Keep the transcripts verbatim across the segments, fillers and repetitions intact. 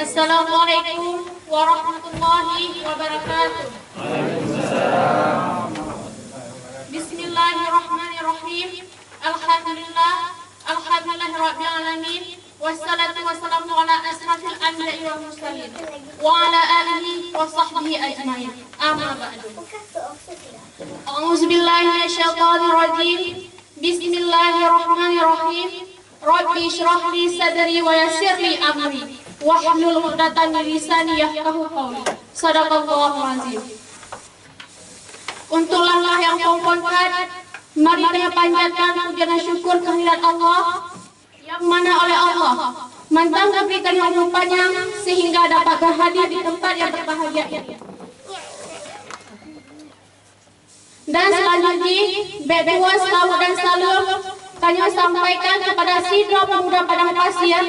Assalamualaikum warahmatullahi wabarakatuh. Bismillahirrahmanirrahim. Alhamdulillah. Alhamdulillahirabbil alamin. Wassalatu wassalamu ala asyrafil anbiya'i wal mursalin wa ala alihi wa sahbihi ajmain. Amma ba'du. A'udzubillahi minasyaitonirrajim. Bismillahirrahmanirrahim. Rabbi syrah li sadri wa yassir li amri wahlul 'uqdatam min lisani yafqahu qauli. Sadaqallahul azim. Untuk langkah nyang phon-phon that, mari tanyoe panjatkan puja dan syukur kehadirat Allah, nyang mana oleh Allah mantong geubri tanyoe umu panyang sehingga dapat berhadir di tempat nyang berbahagia ini. Dan selanjutnya, bèk tuwoe seulaweuet dan saleuem tanyoe sampaikan kepada sidroe pemuda padang pasir,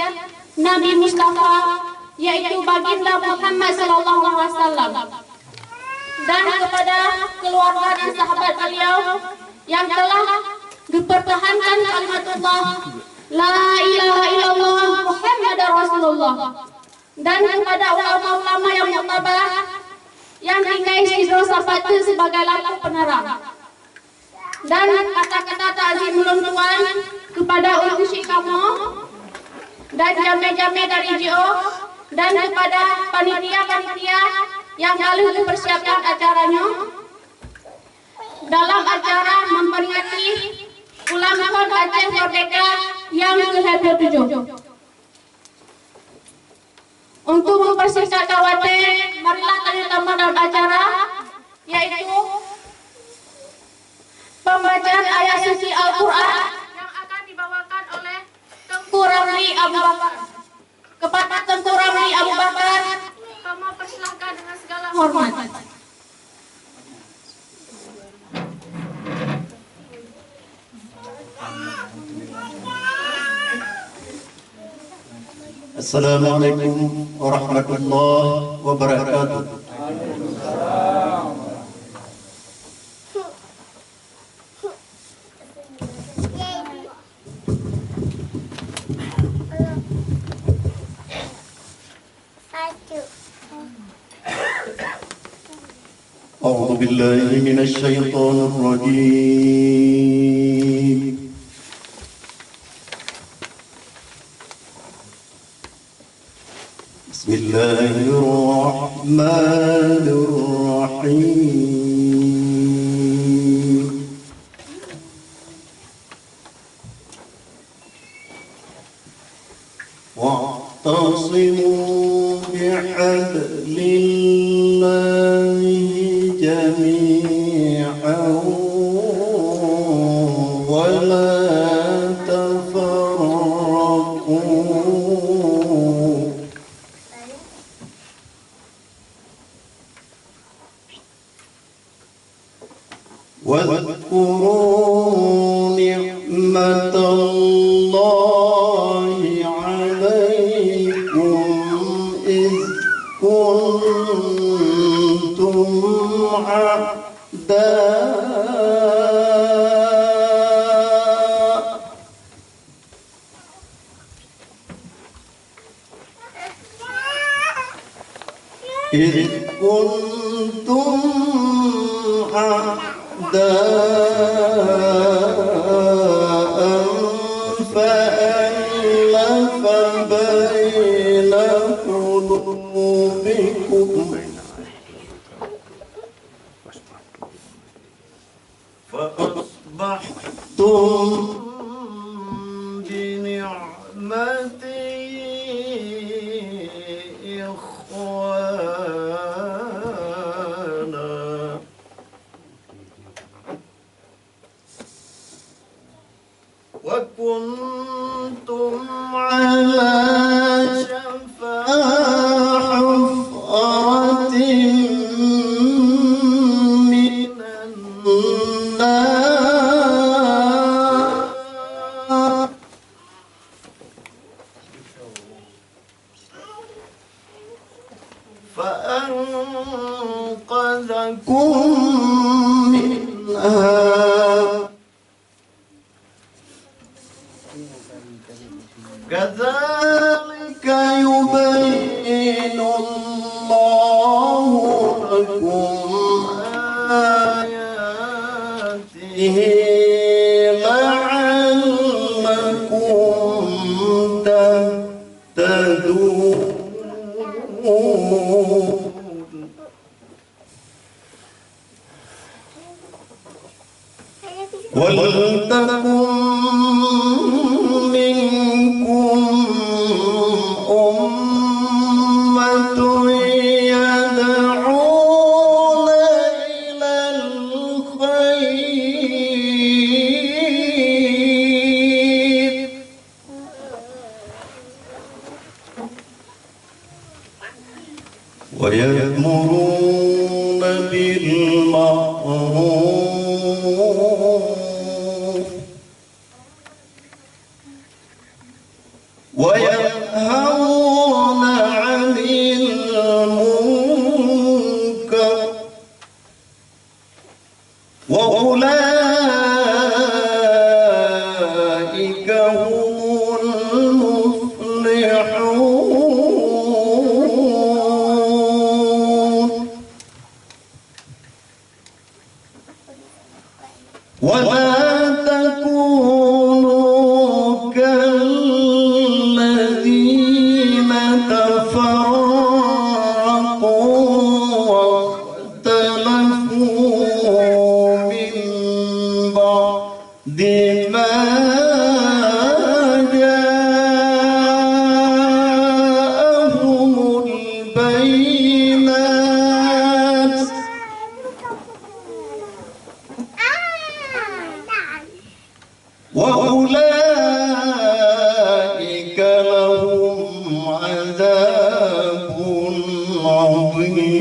Nabi Mustafa, yaitu Baginda Muhammad sallallahu alaihi wasallam, dan kepada keluarga dan sahabat beliau yang telah dipertahankan kalimatullah, La ilaha illallah Muhammadar Rasulullah. Dan kepada ulama-ulama yang muktabar, yang tinggai sidroe sapeue teuk sebagai lampu penerang. Dan kata-kata takzim ulôn tuan kepada ureueng syik kamoe dan jamé-jamé dari J O dan kepada panitia-panitia yang ka lheueh mempersiapkan acara nyoe dalam acara memperingati ulang tahun Aceh Merdeka yang ke lhèe ploh tujoh. Untuk mempersingkat watèe, marilah tanyoe tamong dalam acara, yaitu pembacaan ayat suci Al-Quran yang akan dibawakan oleh Teungku Ramli Abu Bakar. Kepada Teungku Ramli Abu Bakar, kamoe persilahkan dengan segala hormat. Assalamualaikum warahmatullahi wabarakatuh. أعوذ بالله من الشيطان الرجيم. بسم الله الرحمن الرحيم. واعتصموا بحبل الله جميعا ولا تفرقوا. واذكروا نعمة الله عليكم إذ كنتم أعداء إذ كنتم أعداء فألف بين قلوبكم فأصبحتم بنعمته إخوانا وكنتم على شفا حفرة من النار فأنقذكم منها كذلك يبين لكم آياته لعلكم تهتدون. ولتكن منكم أمة يدعون إلى الخير ويأمرون بالمعروف وينهون عن المنكر وأولئك هم المفلحون. ولا تكونوا كالذين تفرقوا واختلفوا من بعد ما جاءهم البينات وأولئك لهم عذاب عظيم.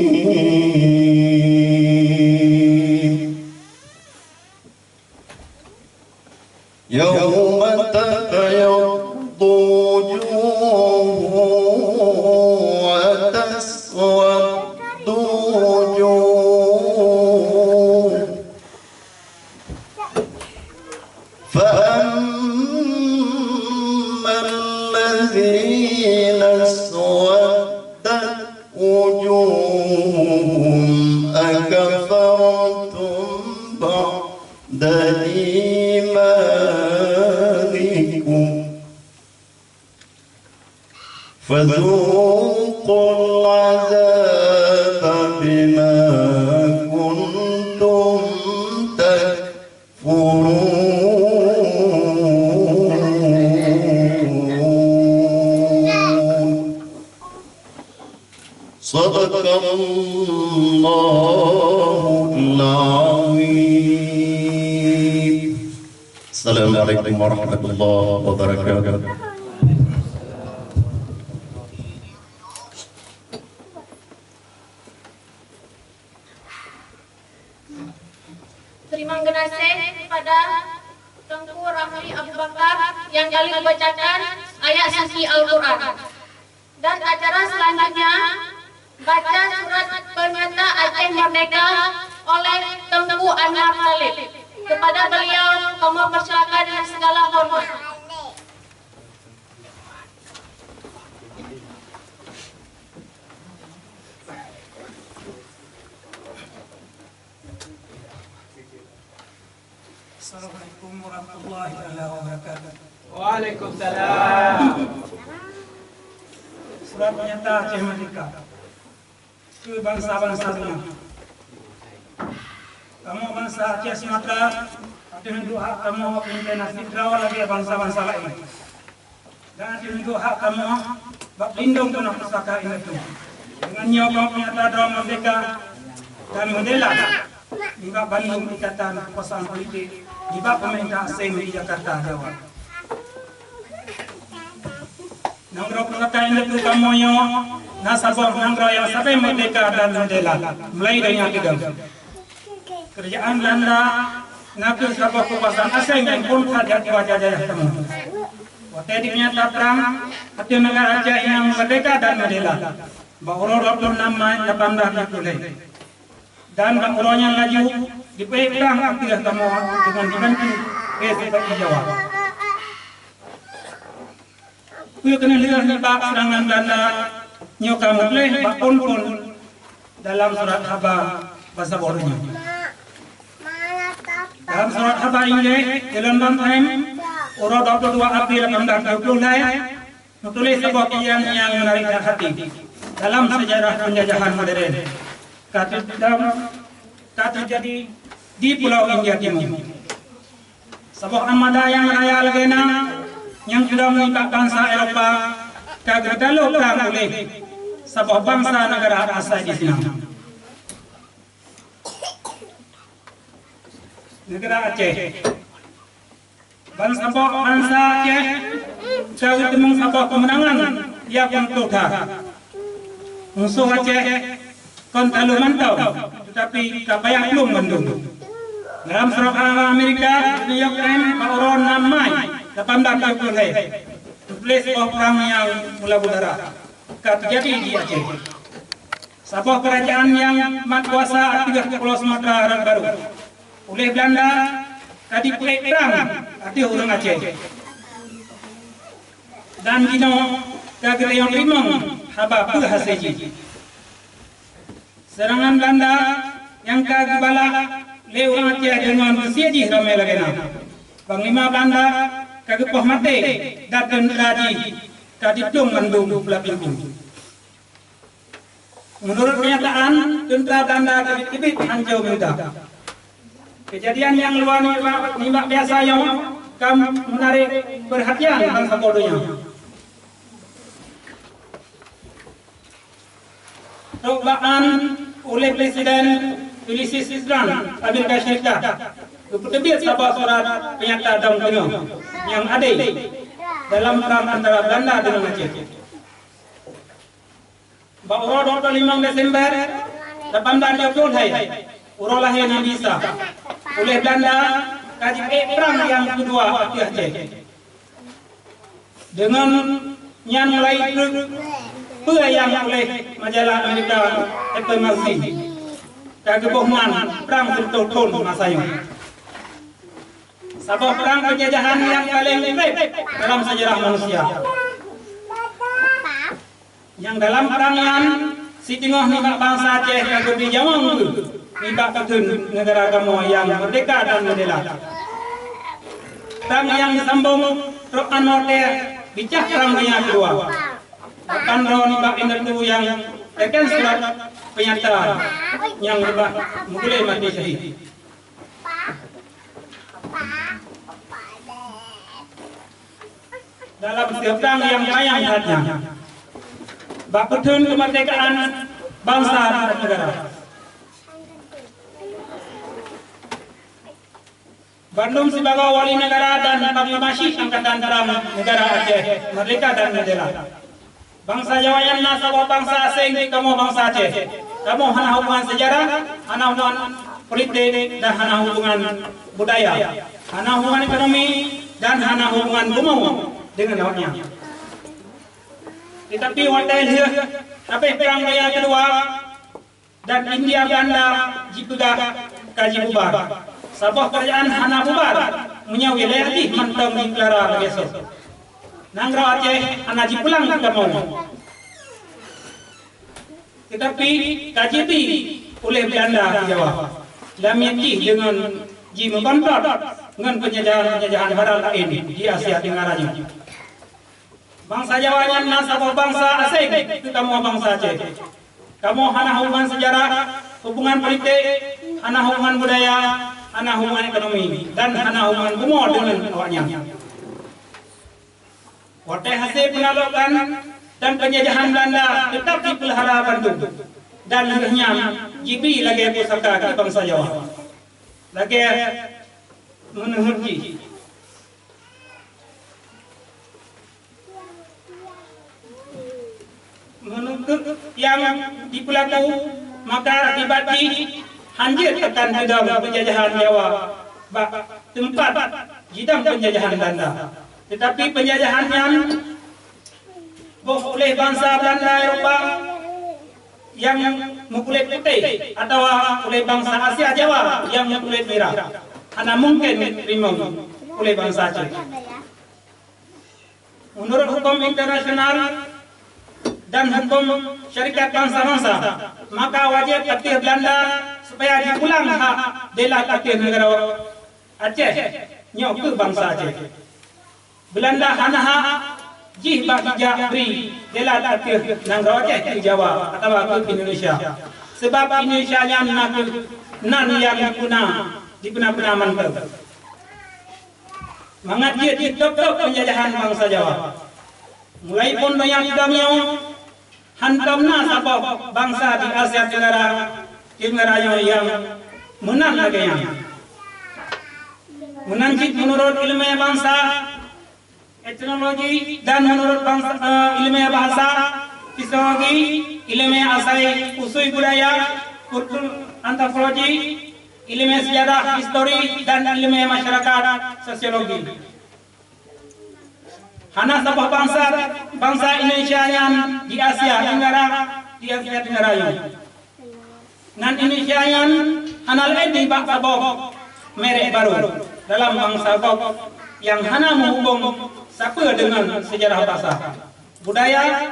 يوم تبيض وجوه وتسود وجوه. فأما الذين اسودت وجوههم أكفرتم بعد إيمانكم فذوقوا العذاب بما كنتم تكفرون. صدق الله العظيم. السلام عليكم ورحمة الله وبركاته. Terima kasih kepada Teungku Ramli Abu Bakar yang kali membacakan ayat suci Al-Quran. Dan acara selanjutnya, baca surat pernyataan Aceh Merdeka oleh Teungku Anwar Talib. Kepada beliau, kami persilakan dengan segala hormat. Assalamualaikum warahmatullahi taala wabarakatuh. Waalaikumsalam. Surat pernyataan Aceh Merdeka. Keu bansa-bansa dunia. Kamoe bansa Aceh Sumatra, ateueh duek hak kamoe peumimpén nasib droe lagée bansa-bansa laén. Dan ateueh duek hak kamoe bak lindong tanoh pusaka indatu. Deungon nyoe kamoe peunyata droe merdeka dan meudela nibak bandum ikatan keukuasaan politik nibak peumeurintah asing di Jakarta, Jawa. Nanggroe pusaka indatu kamoe nyoe na saboh nanggroe nyang sabe merdeka dan meudela mulai donya keudong. Keurajaan Beulanda na kheueh saboh keukuasaan asing nyang phon that jak jiba jajah kamoe. Watée di meunyo taprang ateueh neugara Aceh nyang merdeka dan meudela, bak uroe dua ploh nam Mai lapan blaih tujoh ploh lhée. Dan bak uroe nyan laju jipeuék prang ateueh kamoe deungon jibantu bée sipa-i Jawa. Peue keuneuk lheueh nibak seurangan Beulanda nyoe ka meugleh bak phon-phon dalam surat haba bansaboh donya. Dalam surat haba Inggréh, The London Times, uroe dua puluh dua April lapan belas tujuh puluh lhèe, meutuléh saboh kejadian nyang meunarék that hati dalam seujarah peunjajahan modern ka teu-, ka teujadi di Pulo India Timu. Saboh armada nyang raya lagèe na nyang keudong nibak bansa Eropa ka geutaloh prang uléh saboh bansa neugara asai di sinan. Neugara Aceh. Ban saboh bansa Aceh ka geuteumeung saboh keumeunangan nyang meututoe that. Musoh Aceh kon taloh mantong, teutapi ka payah plueng mandum. Dalam surat Amerika, New York Times, bak uroe enam Mai lapan belas tujuh puluh lhèe, teutuléh saboh prang nyang meulabu darah ka teujadi di Aceh. Saboh keurajeuen nyang mat kuasa ateueh Pulo Sumatra rot barô uléh Beulanda ka jipeuék prang ateueh ureueng Aceh. Dan jinoe ka geuteurimong haba peue hasé jih. Seurangan Beulanda nyang ka geubalak lé ureueng Aceh deungon geusie jih ramé lagèe na. Panglima Beulanda ka geupoh maté dan teuntra jih ka jiplueng mandum u Pulo Pintu. Meunurot peunyataan, teuntra Beulanda teubiet-teubiet hanco meuda. Keujadian nyang luwa nibak, nibak biasa nyoe ka meunarék peurhatian bansaboh donya. Trok bak nyan, uléh Presiden Ulysses S Grant, Amerika Syarikat, geupeuteubiet saboh surat peunyata dong teungoh nyang adé dalam prang antara Beulanda deungon Aceh. Bak uroe dua puluh limong Desember lapan belas tujoh puluh lhèe, uroe lahé Nabi Isa, uléh Beulanda ka jipeuék prang nyang keudua ateueh Aceh. Deungon nyan mulai treuk peue nyang uléh majalah Amerika People Magazine ka geuboh nan prang sireutôh thon masa nyoe. Saboh prang peunjajahan nyang paleng treb dalam seujarah manusia. Nyang dalam prang nyan, siteungoh nibak bansa Aceh ka geubri nyawöng geuh nibak pakheun neugara kamoe nyang meurdehka dan meudèla. Prang nyang geusambong trok anoe teuh bicah Prang Donya Keudua. Bahkan droe nibak indatu nyang teuken surat peunyata nyang reubah meuguléh maté syahid. Dalam siteungoh nyang panyang that nyan, bak peutheun keumeurdehkaan bansa dan neugara. Bandum sibagoe wali neugara dan panglima syik angkatan prang neugara Aceh meurdehka dan meudèla. Bansa Jawa nyan na saboh bansa aséng keu kamoe bansa Aceh. Kamoe hana hubungan seujarah, hana hubungan politik, dan hana hubungan budaya, hana hubungan ekonomi, dan hana hubungan bumoe deungon awaknyan. Teutapi watèe lheueh habéh Prang Donya Keudua, dan India Beulanda jipeugah ka jibubar. Saboh keurajeuen hana bubar meunyoe wilayah jih mantong jipeulara lagèe soe. Nanggroe Aceh hana jipulang keu kamoe. Teutapi ka jibi uléh Beulanda di Jawa. Lamiet jih deungon jimeukontot ngon peunjajahan-peunjajahan barat laén di Asia Tenggara nyoe. Bansa Jawa nyan na saboh bansa aséng keu kamoe bansa Aceh. Kamoe hana hubungan seujarah, hubungan politik, hana hubungan budaya, hana hubungan ekonomi, dan hana hubungan bumoe deungon awaknyan. Watèe hasé peunalôkan dan peunjajahan Beulanda teutap jipeulahara bandum, dan lheueh nyan jibi lagèe pusaka keu bansa Jawa. Lagèe meunuhot jih. Meunurot nyang jipeulaku, maka akibat jih hanjeuet akan teudong peunjajahan Jawa bak teumpat jidong peunjajahan Beulanda. Teutapi peunjajahan nyan boh uléh bansa Beulanda Eropa nyang meukulét putéh atawa uléh bansa Asia Jawa nyang meukulét mirah. Hana mungken teurimong uléh bansa Aceh. Meunurot huköm internasional, dan huköm syarikat bansa-bansa, maka wajéb ateueh Beulanda supaya jipulang hak delat ateueh neugara Aceh nyoe keu bansa Aceh. Beulanda hana hak jih bak jijak bri delat ateueh nanggroe Aceh keu Jawa atawa keu Indonesia, seubab Indonesia nyan na kheueh nan nyang dipuna, dipuna-puna mantong. Mangat jeuet jitôb-tôb peunjajahan bansa Jawa. Mulai phon donya sidang nyoe, hántom na saboh bansa di Asia Tenggara, Tenggara nyoe nyang meunan lagée nyan. Meunan cit meunurot iéleumé bansa, etnologi, dan meunurot bansa, eh, iéleumé bahasa, filologi, iéleumé asai usui budaya, kultur, antropologi, iéleumé seujarah, histori, dan iéleumé masyarakat, sosiologi. Hana saboh bansa, bansa Indonesia nyan di Asia Tenggara, di Asia Tenggara nyoe. Nan Indonesia nyan hana laén nibak saboh merek barô dalam bansa gob nyang hana meuhubong sapeue deungon seujarah basa, budaya,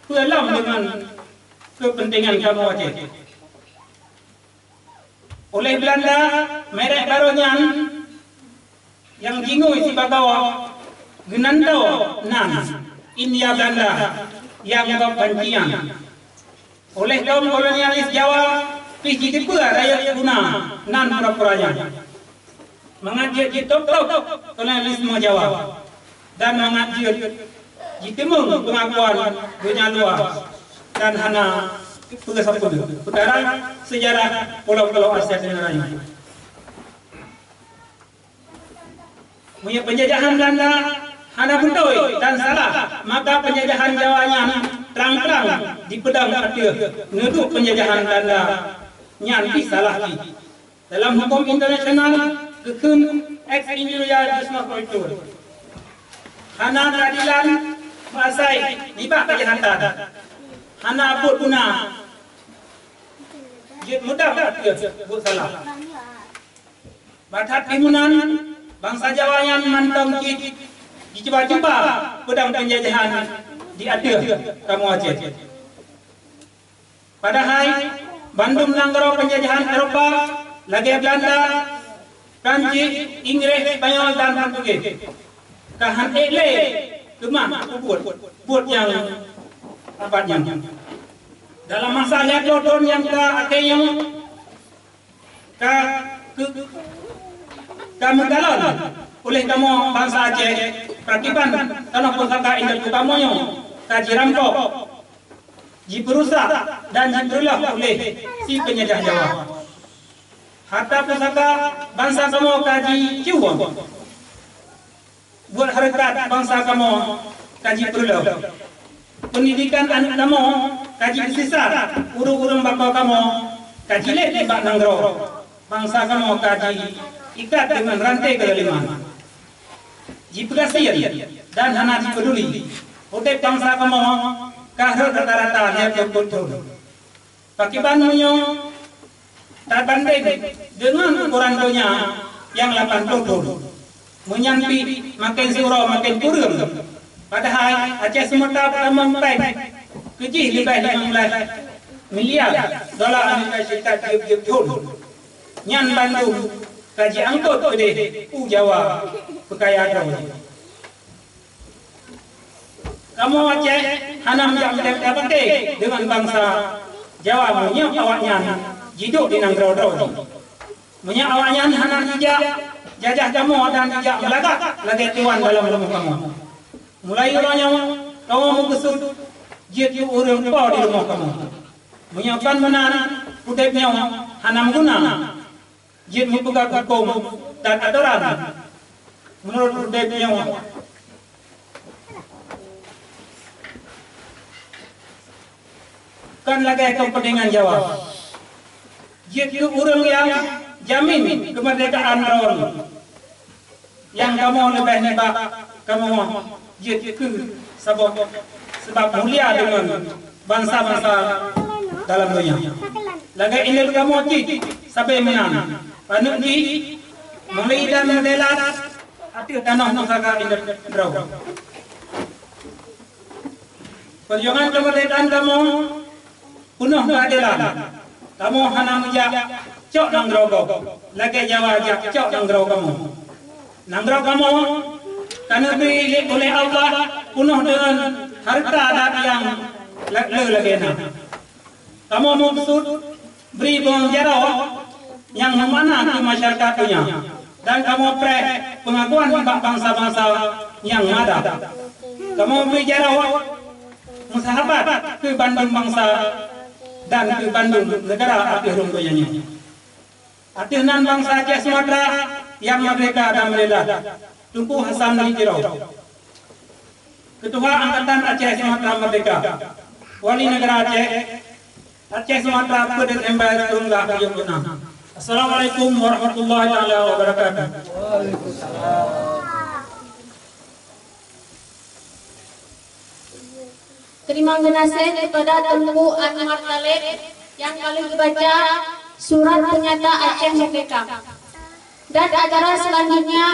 peue lom deungon keupeuntengan kamoe Aceh. Uléh Beulanda, merek barô nyan nyang jingui sibagoe geunantoe nan India Beulanda nyang gob banci nyan. Uléh kaum kolonialis Jawa pih jiteupeue rayeuk guna nan pura-pura nyan. Mangat jeuet jitôb-tôb kolonialisme Jawa dan mangat jeuet jiteumeung peungakuan donya luwa dan hana peue sapeue peukara seujarah pulo-pulo Asia Tenggara nyoe. Meunyoe peunjajahan Beulanda hana beutôi dan salah, maka peunjajahan Jawa nyan trang-trang dipeudong ateueh neuduek peunjajahan Beulanda nyan pih salah jih. Dalam huköm internasional geukheun ex injuria jus non prohibitur. Hana keuadilan meuasai nibak keujahatan. Hana buet guna jeuet mudam ateueh buet salah. Bak that pih meunan, bansa Jawa nyan mantong cit jicuba-cuba peudong peunjajahan di ateueh kamoe Aceh. Padahai bandum nanggroe peunjajahan Eropa lagée Beulanda, Prancis, Inggréh, Spanyol dan Portugis ka han ék lé keumah peubuet buet nyang abad nyan. Dalam masa lhée ploh thon nyang ka akhé nyoe, ka, ka meukalon uléh kamoe bansa Aceh, pakriban tanoh pusaka indatu kamoe nyoe ka jirampok, jipeurusak dan jipeureuloh uléh si peunjajah Jawa. Hareuta pusaka bansa kamoe ka jicuwa. Buet hareukat bansa kamoe ka jipeureuloh. Peundidikan aneuëk kamoe ka jipeusisat, ureuëng-ureuëng bako kamoe ka jilet nibak nanggroe. Bansa kamoe ka jiikat deungon ranté keuzaliman. Jipeugasien dan hana jipeuduli. Udeb bansa kamoe ka rhot rata-rata lhée peuet thon. Pakriban meunyoe tabandeng deungon ukoran donya nyang lapan ploh thon, meunyan pih maken siuroe maken kureueng. Padahai Aceh Seumeuta peutamong péng keujih leubeh limong blaih miliar dola Amerika Syarikat tieb-tieb thon. Nyan bandum ka jiangkot keudeh u Jawa peukaya droe jih. Kamoe Aceh hana meujak meudeh tapake deungon bansa Jawa meunyoe awaknyan jiduek di nanggroe droe jih. Meunyoe awaknyan hana jijak jajah kamoe dan jijak meulagak lagée tuwan dalam rumoh kamoe. Mulai uroe nyoe kamoe meukeusut jeuet keu ureuëng po di rumoh kamoe. Meunyoe kon meunan, udeb nyoe hana meuguna. Jeuet meupeugah huköm dan atoran meunurot udeb nyoe. Kon lagée keupeuntengan Jawa. Jeuet keu ureuëng nyang jamin keumeurdekaan droe. Nyang kamoe leubeh nibak kamoe jeuet keu saboh seubab mulia deungon bansa-bansa dalam donya. Lagée indatu kamoe cit sabe meunan, paneuk jih meuli dan meudelat ateueh tanoh pusaka indatu droe. Peujuangan keumeurdekaan kamoe peunoh keuadelan. Kamoe hana meujak cok nanggroe gob, lagée Jawa jak cok nanggroe kamoe. Nanggroe kamoe ka neubri ulée Allah peunoh deungon hareuta dan nyang le lagée na. Kamoe meukeusut bri beungoh jaroe nyang meumakna keu masyarakat donya, dan kamoe preh peungakuan bak bansa-bansa nyang mada. Kamoe bri jaroe meusahabat keu bandum bansa dan keu bandum neugara ateueh rhueng donya nyoe. Ateueh nan bansa Aceh Sumatra nyang meurdehka dan meulila, Teungku Hasan Ali Tiro, Keutuha Angkatan Aceh Sumatra Meurdehka, Wali Neugara Aceh, Aceh Sumatra Peuet Desember sikureueng blah tujoh puluh enam. Assalamualaikum warahmatullahi taala wabarakatuh. Terima kasih kepada Teungku Anwar Taleb yang ka lheueh geubaca surat peunyata Aceh Merdeka. Dan acara selanjutnya,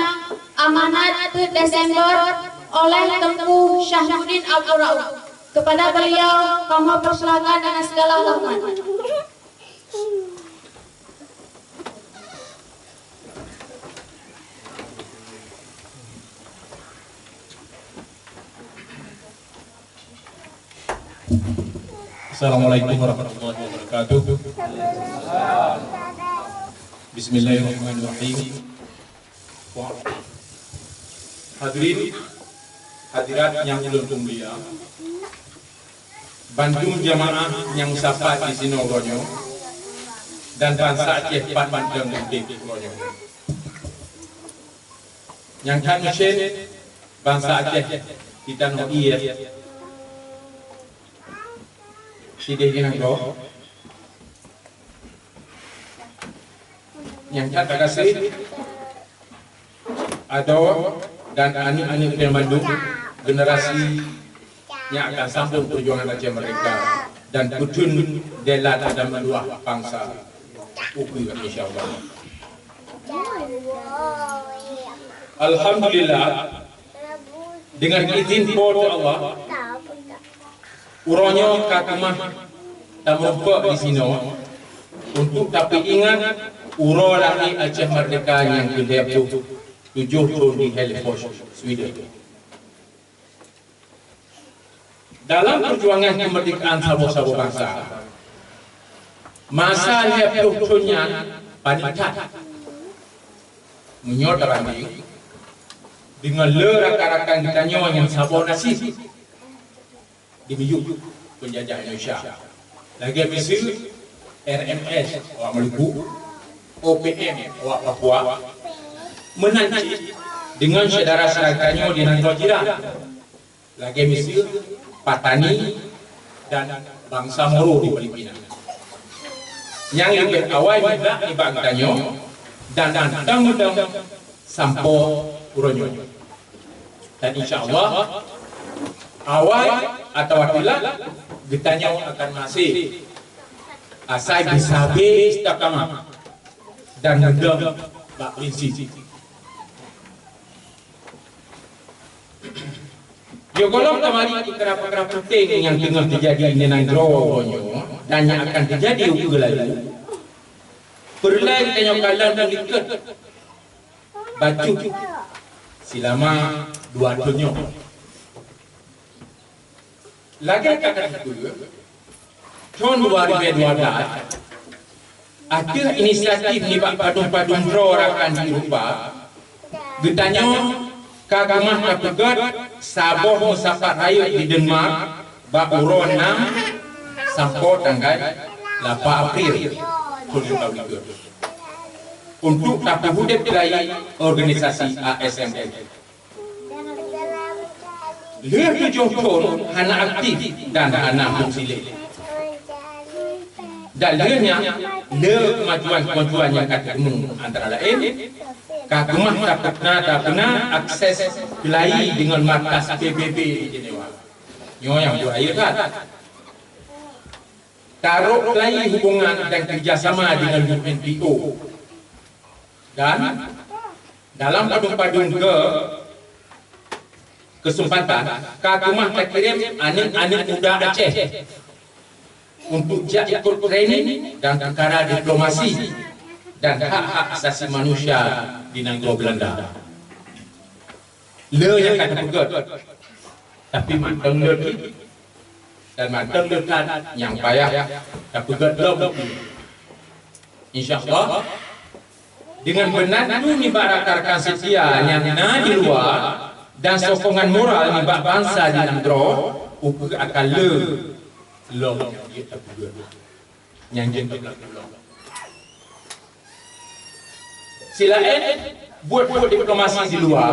amanat Peuet Desember oleh Teungku Syahbudin Abdul Rauf. Kepada beliau, kamoe persilakan dengan segala hormat. Assalamualaikum warahmatullahi wabarakatuh. Bismillahirrahmanirrahim. Hadirin hadirat nyang ulôn peumulia, bandum jamaah nyang sapat di sinoe uroe nyoe, dan bansa Aceh pat mantong udeb uroe nyoe. Nyang that meusen bansa Aceh di tanoh ié sideh nanggroe. Nyang that tagaséh adoe dan aneuk-aneuk geutanyoe bandum generasi nyang akan sambong peujuangan Aceh Merdeka dan peutheun jalan dan meutuah bansa ukeue, insyaallah. Alhamdulillah, dengan izin Po teu Allah, uroe nyoe ka keumah tameurumpok di sinoe untuk tapeuingat uroe lahé Aceh Merdeka nyang keu lhée ploh tujoh thon di Helsingfors, Sweden. Dalam peujuangan keumeurdekaan saboh-saboh bansa, masa lhée ploh thon nyan paneuk that. Meunyoe tabandeng deungon le rakan-rakan geutanyoe nyang saboh nasib di miyueb peunjajah Indonesia, lagée miseue R M S awak Maluku, O P M awak Papua, meunan cit deungon syedara-syedara geutanyoe di nanggroe jiran, lagée miseue Patani dan bansa Moro di Filipina. Nyang leubeh awai muda nibak geutanyoe dan mantong-mantong sampoe uroe nyoe. Dan insya Allah, awai atawa telat, geutanyoe akan maséh asai beusabe istiqamah dan meudong bak prinsip. Yoh gohlom tamari peukara-peukara penting nyang teungoh teujadi di nanggroe uroe nyoe dan nyang akan teujadi ukeue laju. Peureulée geutanyoe kalon likot bacut silama dua thon nyoe. Lagée ka teupeue, thon dua ribée dua blaih, ateueh inisiatif nibak padum-padum droe rakan di Eropa, geutanyoe ka keumah tapeugét saboh meusapat rayeuk di Denmark bak uroe nam sampoe tanggai lapan April thon dua ribée dua puluh tiga, untuk tapeuudeb keulayie organisasi A S M L. Lheueh tujoh thon hana aktif dan hana fungsi lé. Dan lheueh nyan, le keumajuan-keumajuan nyang ka teuteumé antara laén, ka keumah tapeuna, tapeuna akses keulayie deungon markas P B B di Jenewa. Nyoe nyang buet rayeuk that. Tarok keulayie hubongan dan keurajasama deungon U N P O. Dan dalam padum-padum ke keuseumpatan ka keumah takirém aneuk-aneuk muda Aceh untuk jak ikot training dan peukara diplomasi dan hak-hak asasi manusia di nanggroe Beulanda. Le nyang ka teupeugét, tapi mantong le cit dan mantong le that nyang payah tapeugét lom. Insya Allah, dengan beunantu nibak rakan-rakan seutia nyang na di luwa dan sokongan moral nibak bansa di nanggroe, ukeue akan le lom nyang jeuet tapeugét, nyang jeuet tapeugét lom. Silaén buet-buet diplomasi di luwa,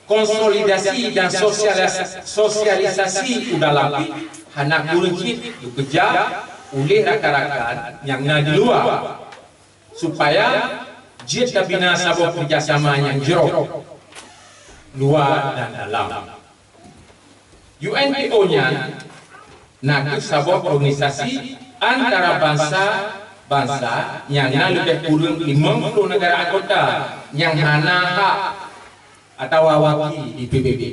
konsolidasi dan sosialis-, sosialisasi u dalam pih hana kureueng cit geukeujak uléh rakan-rakan nyang na di luwa, supaya jeuet tabina saboh keurjasama nyang jroh luwa dan dalam. U N P O nyan na kheueh saboh organisasi antara bansa-bansa nyang na leubeh kureueng limong ploh neugara anggota nyang hana hak atawa waki di P B B.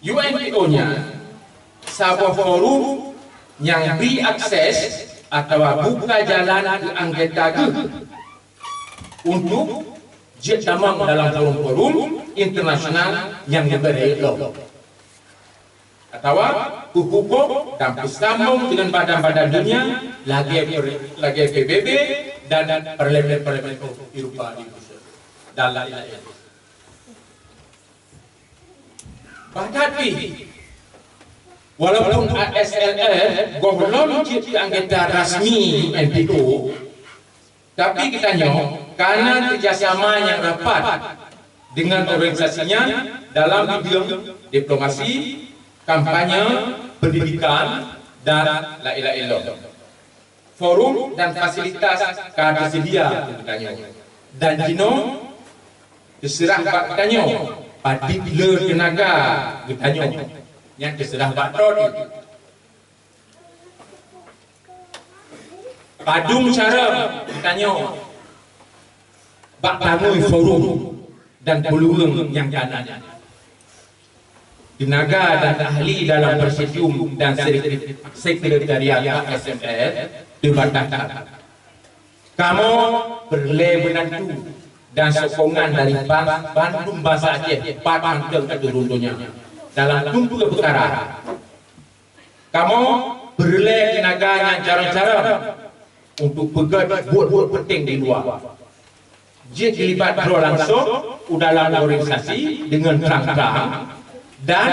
U N P O nyan saboh forum nyang bri akses atawa buka jalan keu anggota geuh untuk jeuet tamong dalam forum-forum internasional nyang leubeh rayeuk lom, atawa peuhukôm dan peusambông deungon badan-badan dunia lagèe per-, lagèe P B B dan parlemen-parlemen Eropa di Brussel dan laén-laén. Bahkan pih, walaupun A S L F gohlom jeuet keu anggota rasmi U N P O, tapi geutanyoe kana keurjasama nyang rapat deungon organisasi nyan dalam bidang diplomasi, kampanye, pendidikan, dan laén-laén lom. Forum dan fasilitas ka teuseudia keu geutanyoe. Dan jinoe teuseurah bak geutanyoe, padit le teunaga geutanyoe nyang teuseurah bak droe. Padum cara geutanyoe bak tangui forum dan peuluweung nyang ka na nyan. Teunaga dan ahli dalam presidium dan sek-, sekretariat A S M F teubataskan. Kamoe peureulèe beunantu dan sokongan dari ban-, bandum bansa Aceh pat mantong ateueh rhueng donya dalam tumpeue peukara. Kamoe peureulèe teunaga nyang carông-carông untuk peugèt buet-buet peunteng di luwa. Jeuet jilibat droe langsong u dalam organisasi deungon trang-trang dan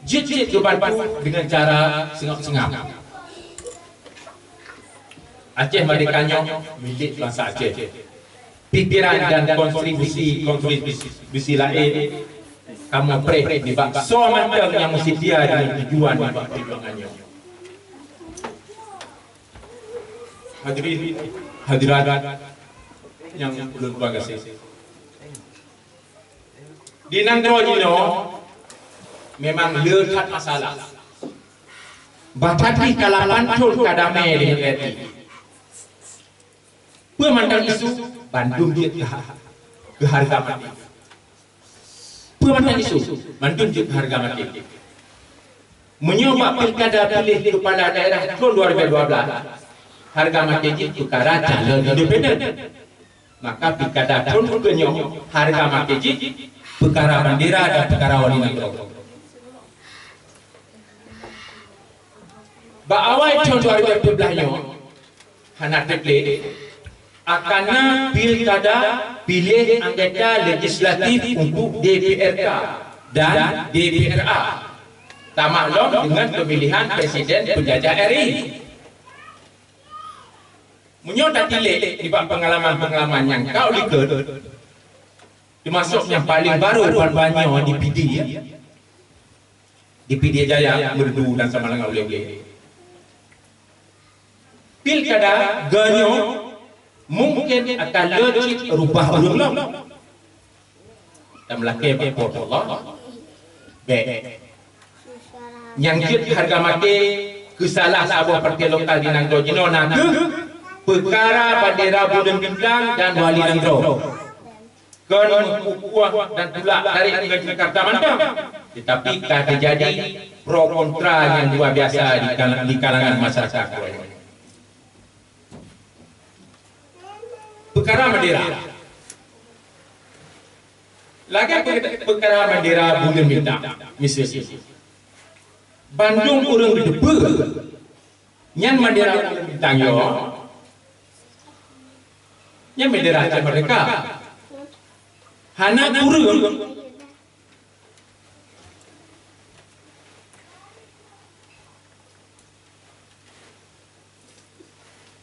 jeuet-jeuet geubantu deungon cara seungab-seungab. Aceh Merdeka nyoe milék bansa Aceh. Pikiran dan kontribusi-kontribusi laén kamoe preh nibak soe mantong nyang meuseutia deungon tujuan nibak peujuangan nyoe. Hadirin hadirat nyang ulôn banggaséh. Di nanggroe jinoe memang le that masalah. Bah that pih ka lapan thon ka damé deungon R I. Peue mantong isu, bandum jeuet keu ha-, keu hareuga maté. Peue mantong isu, bandum jeuet keu hareuga maté. Meunyoe bak pilkada piléh keupala daerah thon dua ribu dua belas, hareuga maté jeuet peukara calon independen. Maka pilkada thon keunyoe hareuga maté jeuet peukara bandera dan peukara wali nanggroe. Bak awai thon dua ribu dua belas nyoe, hana teuklé, akan na pilkada piléh anggota legislatif untuk D P R K dan D P R A, tamaklom deungon pemilihan presiden penjajah R I. Meunyoe tatilék nibak peungalaman-peungalaman nyang ka u likot, teumasok nyang paleng barô ban-ban nyoe di Pidie, ya. Di Pidie Jaya, Meureudu dan Samalanga Ulèe-ulèe. Pilkada geuh nyoe mungken akan le cit rubah ureueng lom. Tameulakèe bak Po teu Allah, bèk. Nyang jeuet hareuga maté keu salah saboh partai lokal di nanggroe jinoe na kheueh peukara bandera buleuen bintang dan wali nanggroe. Kon meupupuih dan tulak tarék ngon Jakarta mantong, teutapi ka teujadi pro kontra nyang luwa biasa di kal-, di kalangan masyarakat. Peukara bandera. Lagèe pe-, peukara bandera buleuen bintang, miseue. Bandum ureueng geuteupeue nyan bandera buleuen bintang nyoe, nyan bandera Aceh Merdeka. Hana kureueng,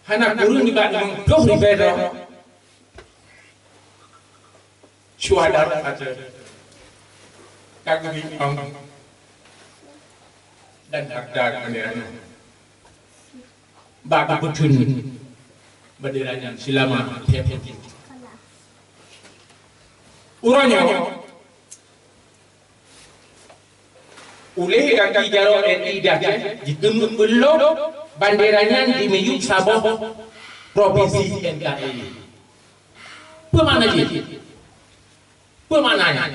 hana kureueng nibak limong ploh ribèe droe syuhada Aceh ka geubiet dan harta bandera nyoe bak geupeutheun bandera nyan seulama tiep-tiep. Uroe nyoe, uléh gaki jaroe R I di Aceh jikeuneuk peulom bandera nyan di miyueb saboh propinsi N K R I. Peue makna jih? Peue makna nyan?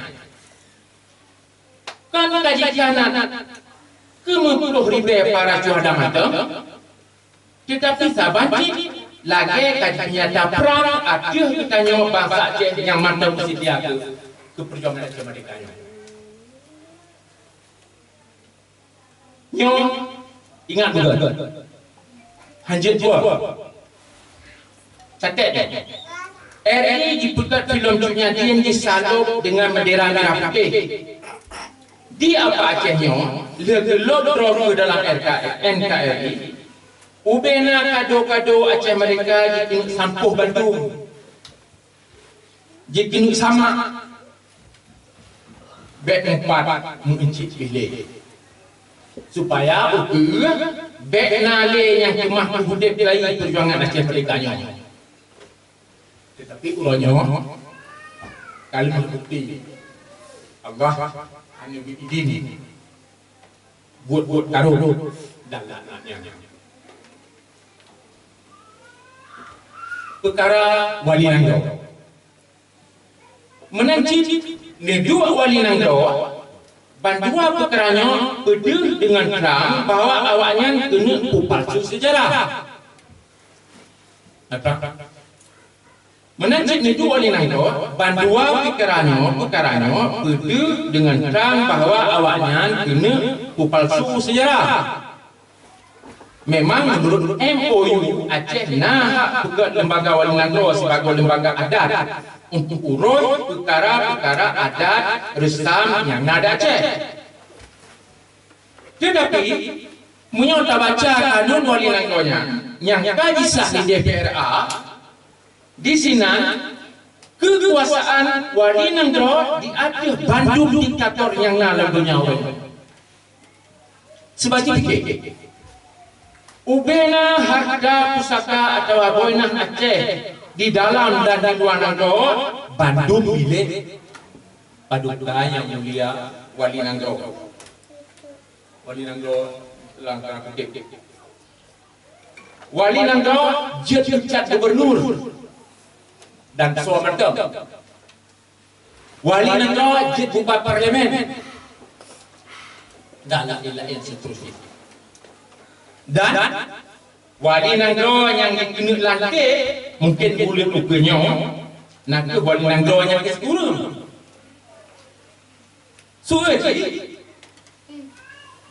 Kan ka jikhianat keu meupuloh ribèe para syuhada mantong, teutapi saban cit lagèe ka jipeunyata prang ateueh geutanyoe bansa Aceh nyang mantong seutia keu, keu peujuangan Aceh Merdeka nyoe. Nyoe ingat beugöt. Hanjeuet buet. Catet deh. R I jipeugöt filem Cut Nyak Dhien jisalôb deungon bendera mirah putéh. Di Apa Aceh nyoe, lheueh geulôb droe keu dalam R K, N K R I, ubena kado-kado Aceh Merdeka jikeuneuk sampôh bandum. Jikeuneuk samak. Bèk meupat meuincik pih lé. Supaya ukeue bèk na lé nyang keumah peuudép lagèe peujuangan Aceh Merdeka nyoe. Teutapi uroe nyoe, ka lheueh bukeuti Allah hana geuidin buet-buet karô dan laknat nyan. Peukara wali nanggroe. Meunan cit neuduek wali nanggroe, bandua peukara nyoe peudeuh deungon trang bahwa awaknyan keuneuk peupalsu seujarah. Meunan cit neuduek wali nanggroe, bandua peukara nyoe, peukara nyoe peudeuh deungon trang bahwa awaknyan keuneuk peupalsu seujarah. Memang meunurot M O U, Aceh na hak peugöt lembaga wali nanggroe sibagoe lembaga adat untuk urôh peukara-peukara adat reusam nyang na di Aceh. Teutapi, meunyoe tabaca kanun wali nanggroe nyan, nyang ka jisah di D P R A, disinan keukuasaan wali nanggroe di ateueh bandum diktator nyang na lam donya uroe nyoe. Seubaji pike, ubena hareuta pusaka atawa boinah Aceh di dalam dan di luwa nanggroe bandum milék Paduka Yang Mulia Wali Nanggroe. Wali Nanggroe lam tanda kutip. Wali Nanggroe jeuet meucat gubernur dan soe mantong. Wali nanggroe jeuet buka parlemen dan laén-laén seuterusnya. Dan wali nanggroe nyang jikeuneuk lanték mungken buleuen ukeue nyoe, na kheueh wali nanggroe nyang keusikeureueng. Seuôt jih,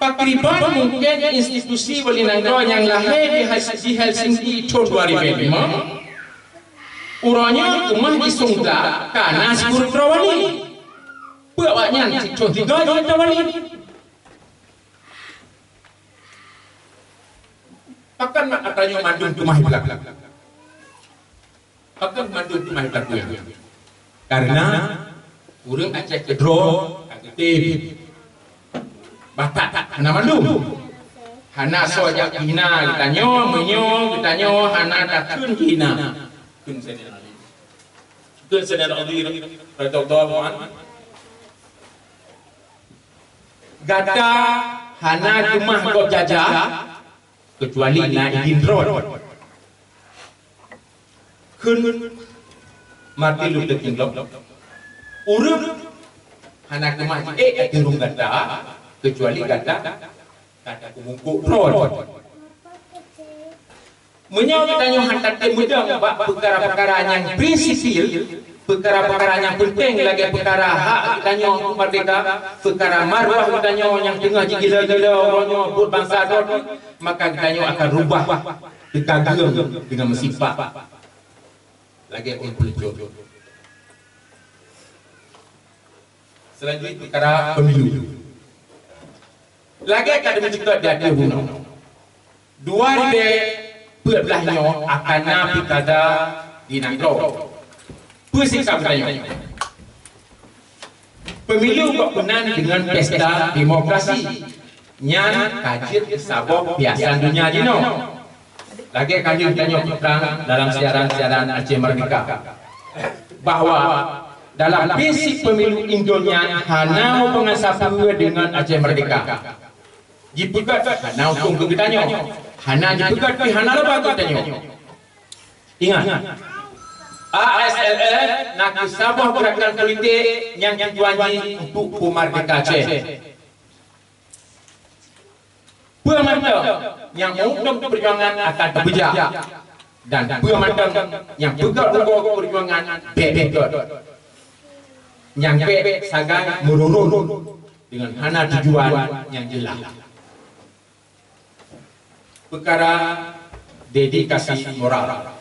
pakriban mungken institusi wali nanggroe nyang lahé di Hel-, di Helsinki thon dua ribu lima, uroe nyoe keumah jisungda ka na sikureueng droe wali. Peue awaknyan sithon tiga jeuet wali? Pakon mak ata nyoe mandum keumah iblak? Pakon mandum teuma tapeue? Karena ureueng Aceh keudroe ka geutem. Batat hana mandum. Hana soe jak hina geutanyoe, meunyoe geutanyoe hana takheun hina. Kheun Saidina Ali. Kheun Saidina Ali radhiyallahu anhu. Gata hana keumah gob jajah, keucuali na idin droe. Kheun Martin Luther King lom. Ureuëng hana keumah jiék ateueh rhueng gata, keucuali gata ka tapeumungkôk droe. Meunyoe geutanyoe hana tatem meudong bak peukara-peukara nyang prinsipil, peukara-peukara nyang peunteng lagée peukara hak geutanyoe untuk merdeka, peukara marwah geutanyoe nyang teungoh jigila-gila uroe nyoe buet bansa droe, maka geutanyoe akan rubah teuka geueng deungon meusipak lagée ureuëng peuleucok. Selanjutnya peukara pemilu. Lagée ka dimeucukot di ateueh bunoe, dua ribée peuet blaih nyoe akan na pilkada di nanggroe. Peue sikap geutanyoe? Pemilu kok meunan deungon pesta demokrasi. Nyan ka jeuet keu saboh piasan donya jinoe. Lagée ka lheueh tanyoe peutrang dalam siaran-siaran Aceh Merdeka, bahwa dalam prinsip pemilu Indo nyan hana hubungan sapeue deungon Aceh Merdeka. Jipeugét hana untông keu geutanyoe, hana jipeugét pih hana laba keu geutanyoe. Ingat, A S L F na kheueh saboh geurakan politik nyang tujuan jih untuk peumerdeka Aceh. Peue mantong nyang meuuntông peujuangan akan teupeujak, dan peue mantong nyang peugét rugoe peujuangan bék teupeugét. Nyang bék sagai meururot deungon hana tujuan nyang jeulaih. Peukara dedikasi moral.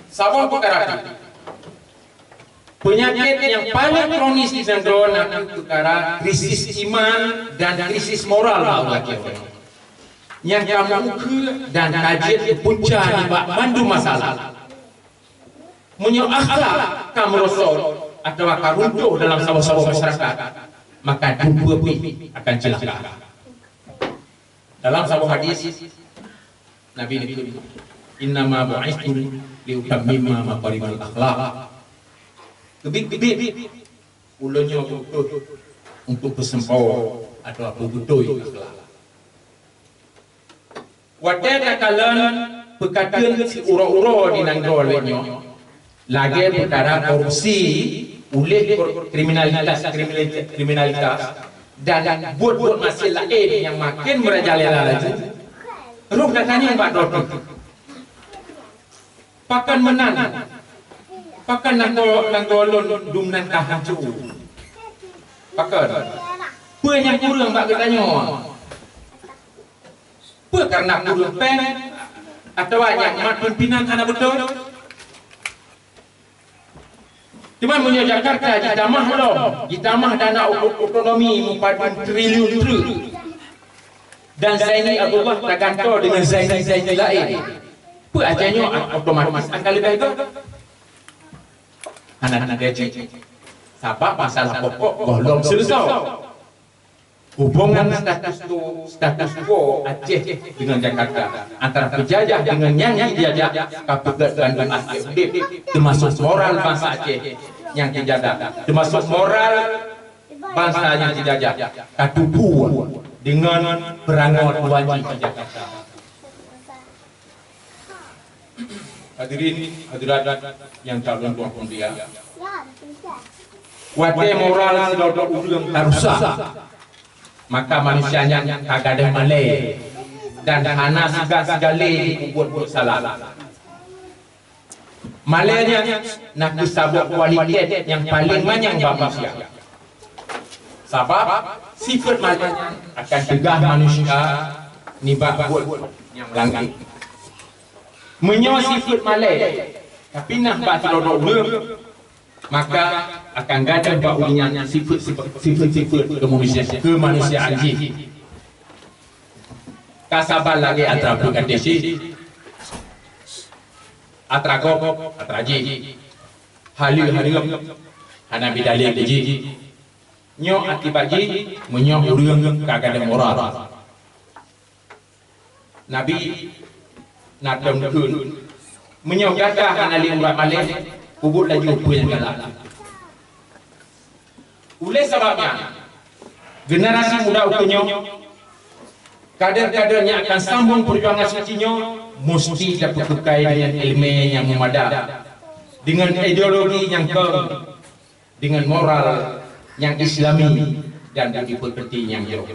Saboh peukara pih, peunyakét nyang paleng kronis di nanggroe na kheueh peukara krisis iman dan krisis moral bak ureuëng. Nyang ka meukeue dan ka jeuet keu punca nibak mandum masalah. Meunyoe akhlak ka meurosot atawa ka runtoh dalam saboh-saboh masyarakat, maka dum peue pih akan ceulaka. Dalam saboh hadis, Nabi neukheun, "Innama bu'itstu liutammima makarimal akhlak." Keubiet-keubiet ulôn nyoe geuutus untuk peusampoe atawa peubeutôi akhlak. Watée takalon peukateun siuroe-uroe di nanggroe lagée nyoe, lagée peukara korupsi, uléh kor-, kriminalitas, kriminalitas, kriminalitas, dan buet-buet maksiat laén nyang maken meurajalela laju, roh geutanyoe bak droe teuh. Pakon meunan? Pakon nanggroe, nanggroe lôn dum nan ka hanco? Pakon? Peue nyang kureueng bak geutanyoe? Peue kareuna kureueng péng atawa nyang mat pimpénan hana beutôi? Teuma meunyoe Jakarta jitamah lom, jitamah dana oto-, otonomi meupadum triliun treuk, dan Zaini Abdullah tagantoe deungon Zaini-Zaini laén, peue Aceh nyoe otomatis akan leubeh göt? Hana, hana lagée cit. Sabab masalah pokok gohlom seuleusoe. Hubungan status quo, status quo Aceh deungon Jakarta, antara peujajah deungon nyang jijajah, ka peugét bandum aspek udeb, teumasok moral bansa Aceh nyang jijajah, teumasok moral bansa nyang jijajah, ka tupu deungon peurangoe tuan jih di Jakarta. Hadirin hadirat nyang ka lôn tuan mulia, watée moral sidroe-droe ureuëng ka rusak, maka manusia nyan ka gadôh malée dan hana siga-siga lé jipeubuet buet salah. Malée nyan na kheueh saboh kualitet nyang paleng manyang bak manusia. Sabab sifeuet malée nyan akan teugah manusia nibak buet nyang meulangkah. Meunyoe sifeuet malée tapinah bak sidroe-droe ureuëng, maka akan gadôh bak ureuëng nyan sifeuet-sifeuet, sifeuet-sifeuet keumanusia-, keumanusiaan jih. Ka saban lagée atra peukaté cit, atra gob, atra jih. Haleue-haleue, hana bidalée keu jih. Nyoe akibat jih meunyoe ureuëng ka gadôh moral. Nabi na tom kheun, "Meunyoe gata hana lé urat malée, peubuet laju peue nyang galak." Uleh sabab nyan, generasi muda ukeue nyoe, kader-kader nyang akan sambong peujuangan suci nyoe, musti tapeukeukai deungon iéleumé nyang meumada. dengan ideologi nyang kong, dengan moral nyang Islami dan budi peukeuti nyang jroh.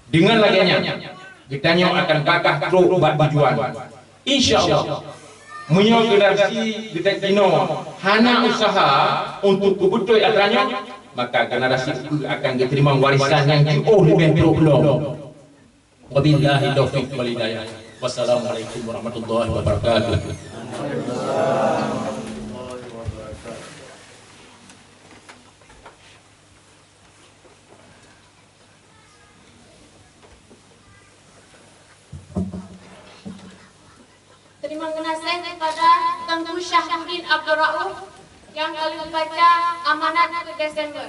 Dengan lagée nyan, geutanyoe akan gagah trok bak tujuan. Insya Allah, meunyoe generasi geutanyoe hana useuha untuk keubeutôi atra nyoe, maka generasi ukeue akan geuteurimong warisan nyang jiôh leubeh trok lom. Wabillahi taufiq wal hidayah. Wassalamualaikum warahmatullahi wabarakatuh. Terima kasih kepada Teungku Syahbudin Abdul Rauf yang ka lheueh baca amanat keu Desember.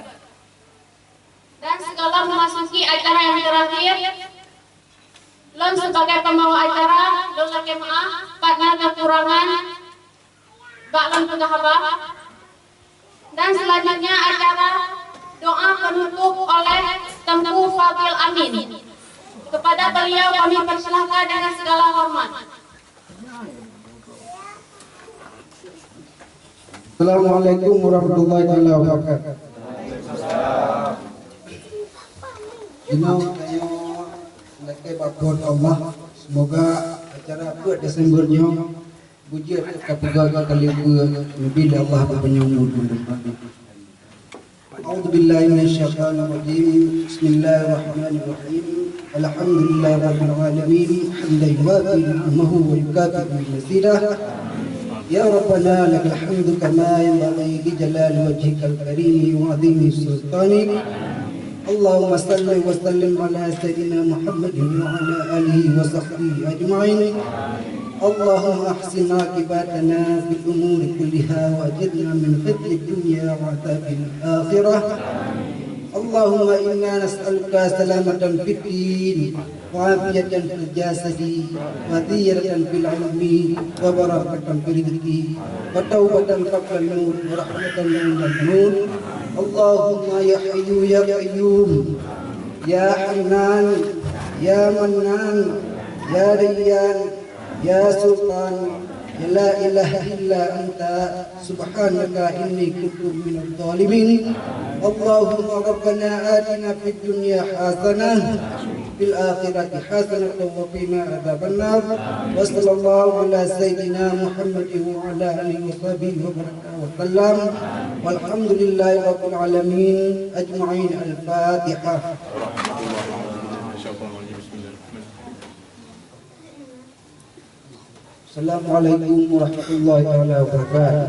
Dan sigohlom memasuki acara yang terakhir, lôn sebagai pembawa acara, lôn lakée meu'ah, pat na keukurangan bak lôn peugah haba. Dan selanjutnya acara doa penutup oleh Teungku Fadil Amin. Kepada beliau kami persilakan dengan segala hormat. Assalamualaikum warahmatullahi taala wabarakatuh. Inoe tanyoe lakée bak buet Allah, semoga acara peuet Desember nyoe beujeuet ka peugah ka leubeh neubi lé Allah bak panyang umur. أعوذ بالله من الشيطان الرجيم. بسم الله الرحمن الرحيم. الحمد لله رب العالمين. حمدا يوافي نعمه ويكافئ مزيده. يا ربنا لك الحمد كما ينبغي لجلال وجهك الكريم وعظيم سلطانك. اللهم صل وسلم على سيدنا محمد وعلى آله وصحبه أجمعين. اللهم أحسن عاقبتنا في الأمور كلها وأجرنا من خزي الدنيا وعذاب الآخرة. اللهم إنا نسألك سلامة في الدين وعافية في الجسد وزيادة في العلم وبركة في الرزق وتوبة قبل الموت ورحمة عند الموت. اللهم يا حي يا قيوم يا حنان يا منان يا ديان يا سلطان يا لا إله إلا أنت سبحانك إني كنت من الظالمين. اللهم ربنا آتنا في الدنيا حسنة في الآخرة حسنة وقنا عذاب النار. وصلى الله على سيدنا محمد وعلى آله وصحبه وبارك وسلم. والحمد لله رب العالمين أجمعين. الفاتحة. السلام عليكم ورحمة الله تعالى وبركاته.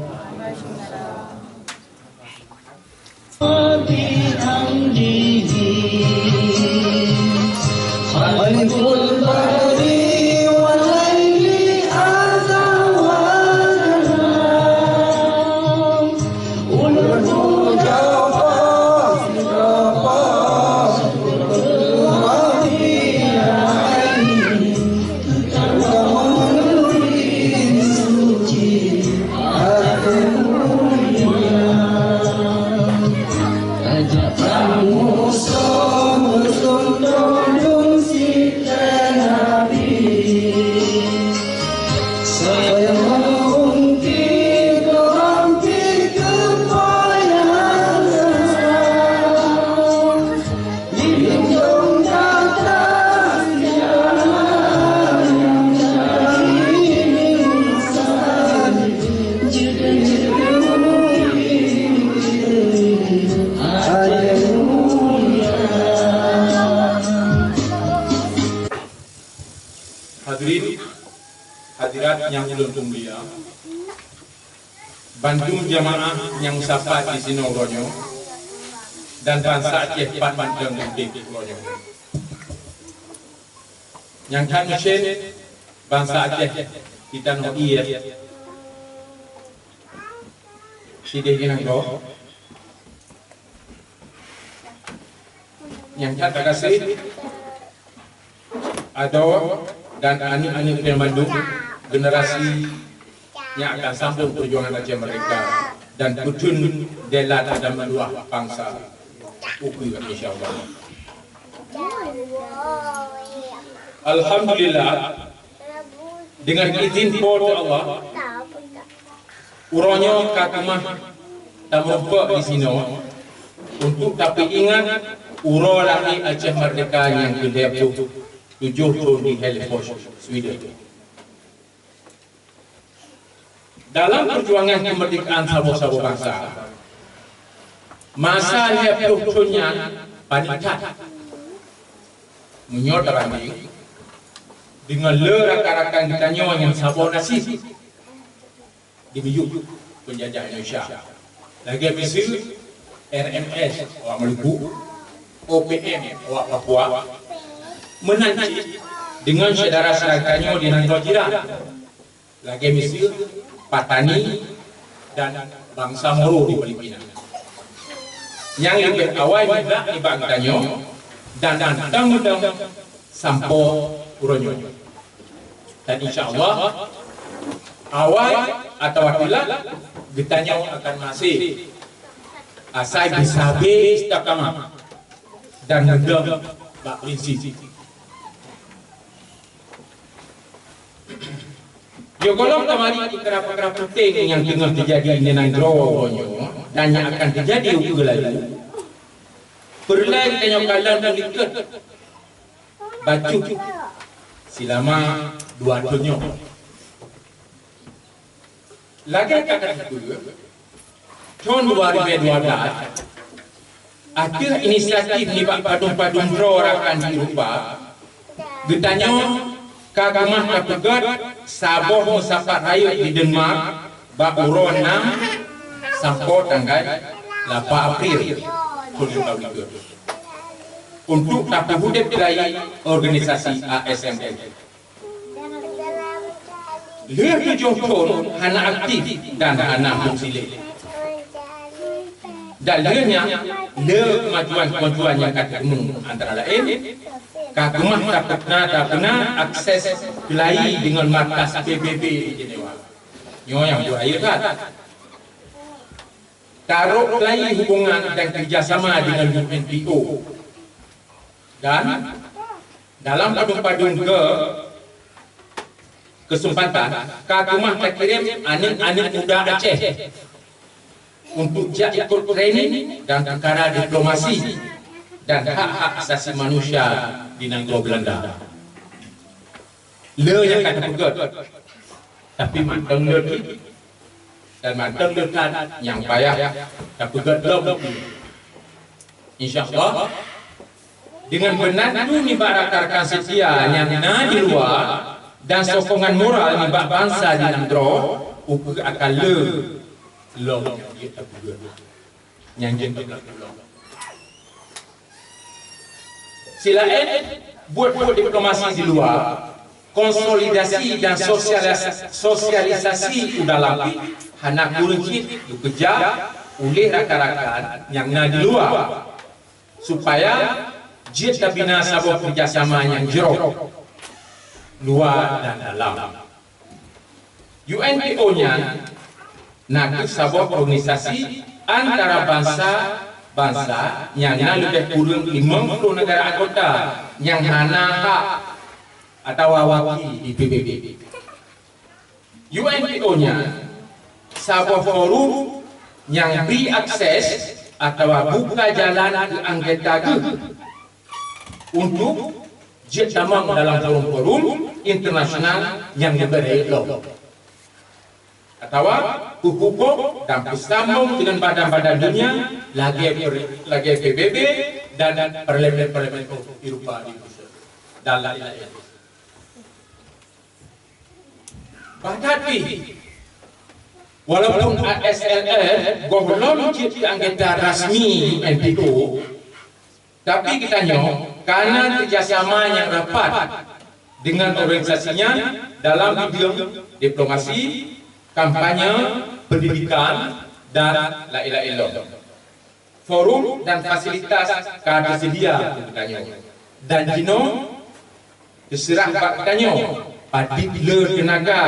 Hadirin hadirat nyang ulôn peumulia, bandum jamaah nyang sapat disinoe uroe nyoe, dan bansa Aceh pat mantong udeb uroe nyoe. Nyang that meusen bansa Aceh di tanoh ié sideh nanggroe. Nyang that tagaséh adoe dan aneuk-aneuk pian mandum generasi nyang akan sambong peujuangan Aceh Merdeka dan peuteun dèelat dan meutuah bansa ukeue, insya Allah. Alhamdulillah, dengan izin Po teu Allah, Uroe nyoe ka keumah tameurumpok disinoe untuk tapeuingat uroe lahé Aceh Merdeka nyang keu lhèe ploh tujoh thon di Hällefors, Sweden. Dalam peujuangan keumeurdekaan saboh-saboh bansa, masa lhèe ploh thon nyan paneuk that. Meunyoe tabandeng deungon le rakan-rakan geutanyoe nyang saboh nasib di miyueb peunjajah Indonesia. Lagèe miseue R M S awak Maluku, O P M awak Papua, meunan cit deungon syedara-syedara tanyoe di nanggroe jiran, lagèe miseue Patani dan bansa Moro di Filipina. Nyang leubeh awai nibak nibak geutanyoe dan mantong-mantong sampoe uroe nyoe. Dan insya Allah, awai atawa teulat, geutanyoe akan maséh asai beusabe istiqamah dan meudong bak prinsip. Yoh gohlom tamari peukara-peukara penting nyang teungoh teujadi di nanggroe uroe nyoe dan nyang akan teujadi ukeue laju, peureulèe geutanyoe kalon dan likot bacut silama dua thon nyoe. Lagèe ka teupeue, thon dua ribèe dua blah, ateueh inisiatif nibak padum-padum droe rakan di Eropa, geutanyoe ka keumah tapeugöt saboh meusapat rayeuk di Denmark bak uroe nam sampoe tanggai lapan April thon dua ribèe dua ploh, untuk tapeuudép keulayie organisasi A S M L. Lheueh tujoh thon hana aktif dan hana fungsi lé. Dan lheueh nyan, le keumajuan-keumajuan nyang ka teumu antara laén, ka keumah tapeuna, tapeuna akses keulayie deungon markas P B B di Jenewa. Nyoe nyang beurayeuk that. Tarok keulayie hubungan dan kerjasama deungon U N P O. Dan dalam padum-padum ke-, kesempatan, ka keumah takirém aneuk-aneuk muda Aceh untuk jak ikot training dan peukara diplomasi dan hak-hak asasi manusia di nanggroe Beulanda. Le nyang ka tapeugöt, tapi mantong le cit dan mantong le that nyang payah tapeugöt lom. Insya Allah, deungon beunantu nibak rakan-rakan seutia nyang na di luwa dan sokongan moral nibak bansa di nanggroe, ukeue akan le lom nyang jeuet tapeugöt. Nyang jeuet tapeugöt lom. Silaén buet-buet diplomasi di luwa, konsolidasi dan sosialis-, sosialisasi u dalam pih hana kureueng cit geukeujak uléh rakan-rakan nyang na di luwa, supaya jeuet tabina saboh keurjasama nyang jroh luwa dan dalam. U N P O nyan na kheueh saboh organisasi antara bansa-bansa nyang na leubeh kureueng limong ploh neugara anggota nyang hana hak atawa waki di P B B. U N P O nyan saboh forum nyang bri akses atawa buka jalan keu anggota geuh untuk jeuet tamong dalam forum-forum internasional nyang leubeh rayeuk lom, atawa peuhubong dan peusambong deungon badan-badan dunia lagèe per-, lagèe P B B dan parlemen-parlemen Eropa di Brussel dan laén-laén. Bahkan pih, walaupun A S L F gohlom jeuet keu anggota rasmi U N P O, tapi geutanyoe ka na keurjasama nyang rapat deungon organisasi nyan dalam bidang diplomasi, kampanye, pendidikan, dan laén-laén lom. Forum dan fasilitas ka teuseudia keu geutanyoe. Dan jinoe teuseurah bak geutanyoe, padit le teunaga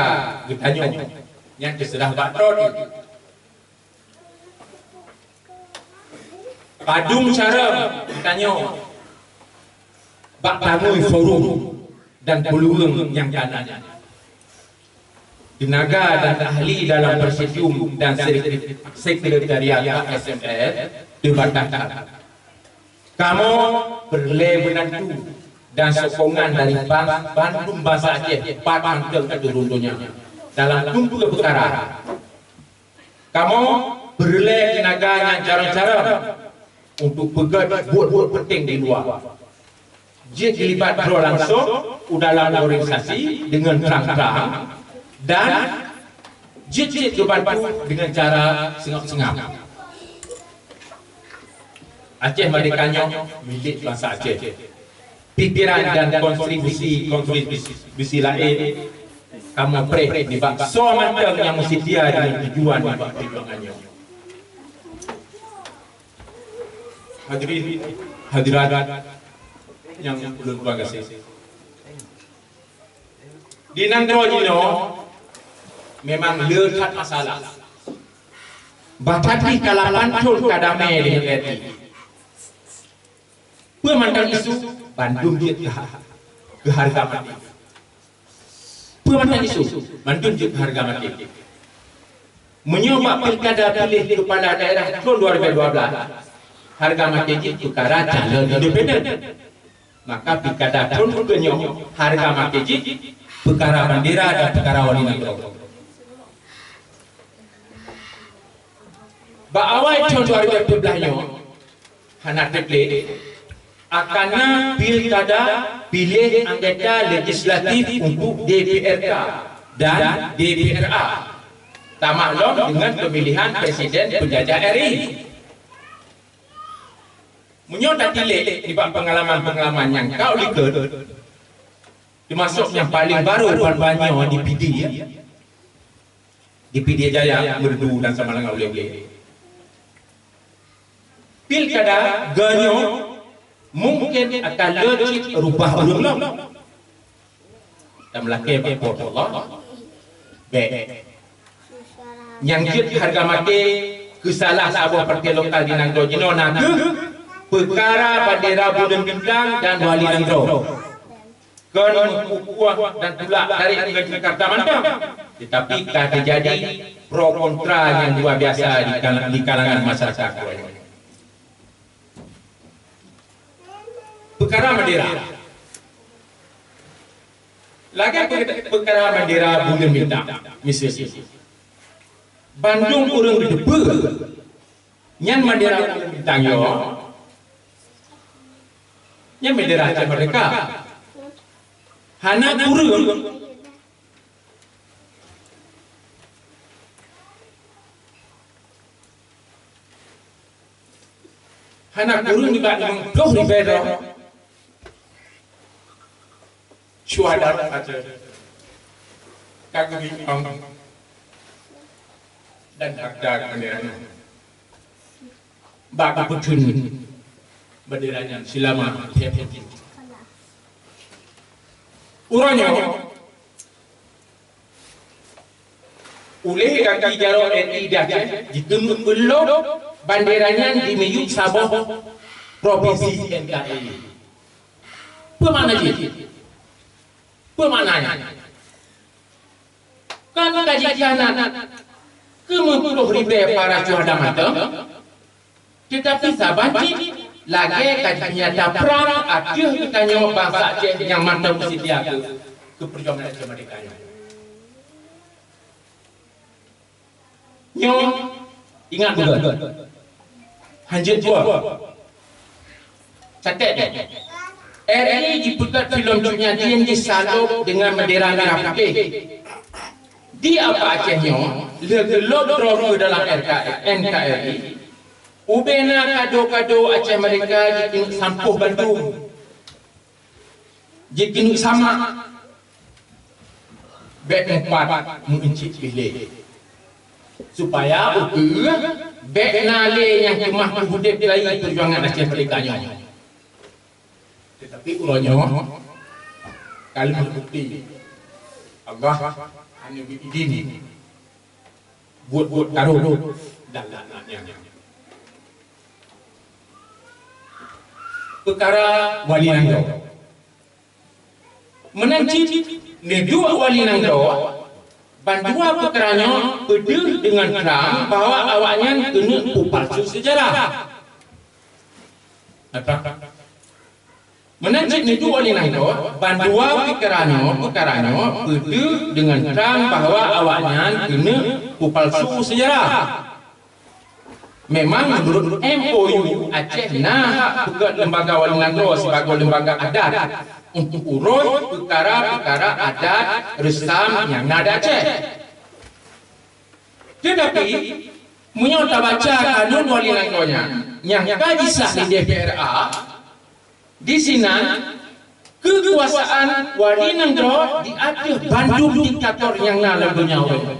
geutanyoe nyang teuseurah bak droe. Padum cara geutanyoe bak tanyoe forum dan peuluweung nyang ka na nyan. Tenaga dan ahli dalam presidium dan sekre-, sekretariat A S M R teubataskan. Kamoe peureulée beunantu dan sokongan dari ban-, bandum bansa Aceh pat mantong ateueh rhueng donya dalam tumpeue peukara. Kamoe peureulée teunaga nyang carông-carông untuk peugét buet-buet peunteng di luwa. Jeuet jilibat droe langsong u dalam organisasi deungon trang-trang dan jeuet-jeuet geubantu deungon cara seungab-seungab. Aceh Merdeka nyoe milék bansa Aceh. Pikiran dan kontribusi-kontribusi laén kamoe preh nibak soe mantong nyang meuseutia deungon tujuan nibak peujuangan nyoe. Hadirin hadirat nyang ulôn tuan gaséh. Di nanggroe jinoe memang le that masalah. Bahkan di ka lapan thon ka damé deungon R I. Peue mantong isu, bandum jeuet keu ha-, keu hareuga maté. Peue mantong isu, bandum jeuet keu hareuga maté. Meunyoe bak pilkada piléh keupala daerah thon dua ribu dua belas, hareuga maté jih peukara calon independen, maka pilkada thon keunyoe hareuga maté jih peukara bandera dan peukara wali nanggroe. Bak awai thon dua ribu dua belas nyoe, hana teuklé, akan na pilkada piléh anggota legislatif untuk D P R K dan D P R A, tamah lom deungon peumilihan presiden peunjajah R I. Meunyoe tatilék nibak peungalaman-peungalaman nyang ka u likot, teumasok nyang paleng barô ban-ban nyoe di Pidie, ya. Di Pidie Jaya, Meureudu dan Samalanga ulée-ulée. Pilkada geuh nyoe mungken akan le cit rubah ureuëng lom. Dan meulakée bak Po teu Allah, bék. Nyang jeuet hareuga maté keu salah saboh partai lokal di nanggroe jinoe na kheueh peukara bandera buleuen bintang dan wali nanggroe. Kon meukukuh dan tulak tarék ngon Jakarta mantong, teutapi ka teujadi pro kontra nyang luwa biasa di kal-, di kalangan masyarakat. Peukara bandera. Lagée pe-, peukara bandera buleuen bintang, miseue. Bandum ureuëng geuteupeue nyan bandera buleuen bintang nyoe, nyan bandera Aceh Merdeka. Hana kureueng. Hana kureueng nibak limong ploh ribée droe syuhada Aceh ka geubri nyawa dan hareuta keu bandera nyoe. Bak geupeutheun bandera nyan seulama lhée ploh thon. Uroe nyoe, ulée gaki jaroe R I di Aceh jikeuneuk peulom bandera nyan di miyueb saboh propinsi N K R I. Peue makna jih? Peue makna nyan? Kan ka jikhianat keu meuploh ribée para syuhada mantong, teutapi saban cit lagée ka jipeunyata prang ateueh geutanyoe bansa Aceh nyang mantong meuseutia keu, keu peujuangan Aceh Merdeka nyoe. Nyoe ingat beugét. Hanjeuet dua. Catat nyoe. R I jipeugét filem Cut Nyak Dhien jisalôb deungon bendera mirah putéh. Di Apa Aceh nyoe, lheueh geulôb droe keu dalam R K, N K R I, ubena kado-kado Aceh Merdeka jikeuneuk sampôh bandum. Jikeuneuk samak. Bék meupat meu-euncit pih lé. Supaya ukeue bék na lé nyang keumah peuudeb lagée peujuangan Aceh Merdeka nyoe. Teutapi uroe nyoe ka lheueh bukeuti Allah hana geuidin buet-buet karô dan laknat nyan. Peukara wali nanggroe. Meunan cit neuduek wali nanggroe Bandua peukara nyoe peudeuh deungon trang bahwa awaknyan keuneuk peupalsu seujarah. Meunan cit neujok lé nanggroe, bandua peukara nyoe, peukara nyoe peudeuh deungon trang bahwa awaknyan keuneuk peupalsu seujarah. Memang meunurot M O U, Aceh na hak peugét lembaga wali nanggroe sibagoe lembaga adat untuk urus peukara-peukara adat reusam nyang na di Aceh. Teutapi, meunyoe tabaca kanun wali nanggroe nyan, nyang ka jisah lé D P R A, di sinan keukuasaan wali nanggroe di ateueh bandum diktator nyang na lam donya uroe nyoe.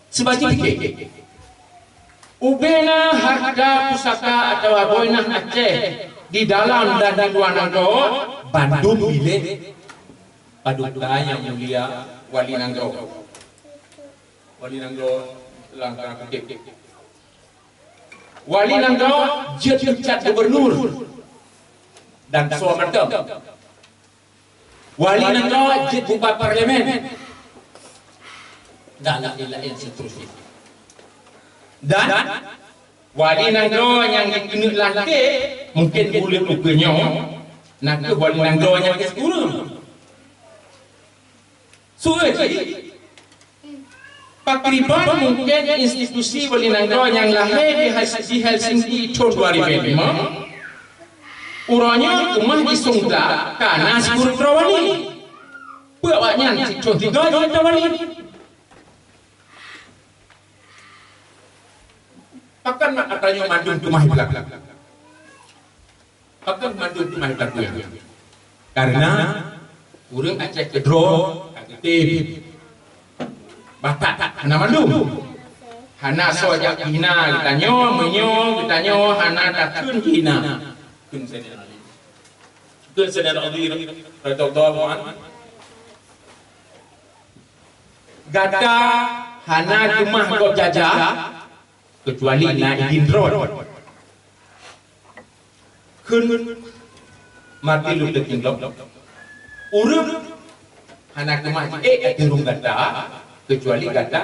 Cuba jipike, ubena harta pusaka atawa boinah Aceh di dalam dan di luwa nanggroe, bandum milék Paduka Yang Mulia Wali Nanggroe. Wali Nanggroe lam tanda kutip. Wali Nanggroe jeuet meucat gubernur dan soe mantong. Wali Nanggroe jeuet buka parlemen dan laén-laén seterusnya. Dan wali nanggroe nyang jikeuneuk lantik mungken buleuen ukeue nyoe na kheueh wali nanggroe nyang keu sikureueng. Seuôt jih, pakriban mungken institusi wali nanggroe nyang lahé di Hel-, di Helsinki thon dua ribu lima, uroe nyoe keumah jisungglak ka na sikureueng droe wali. Peue awaknyan sithon tiga juta wali? Pakon mak atra nyoe mandum teumah iblak? Pakon mandum teumah iblak? Karena ureuëng Aceh keudroe ka geutem. Batat hana mandum. Hana soe jak hina geutanyoe, meunyoe geutanyoe hana takheun hina. Kheun Saidina Ali. Kheun Saidina Ali radhiyallahu anhu. Gata hana keumah gob jajah, keucuali na idin droe. Kheun Martin Luther King lom, ureuëng hana keumah jiék ateueh rhueng gata, keucuali gata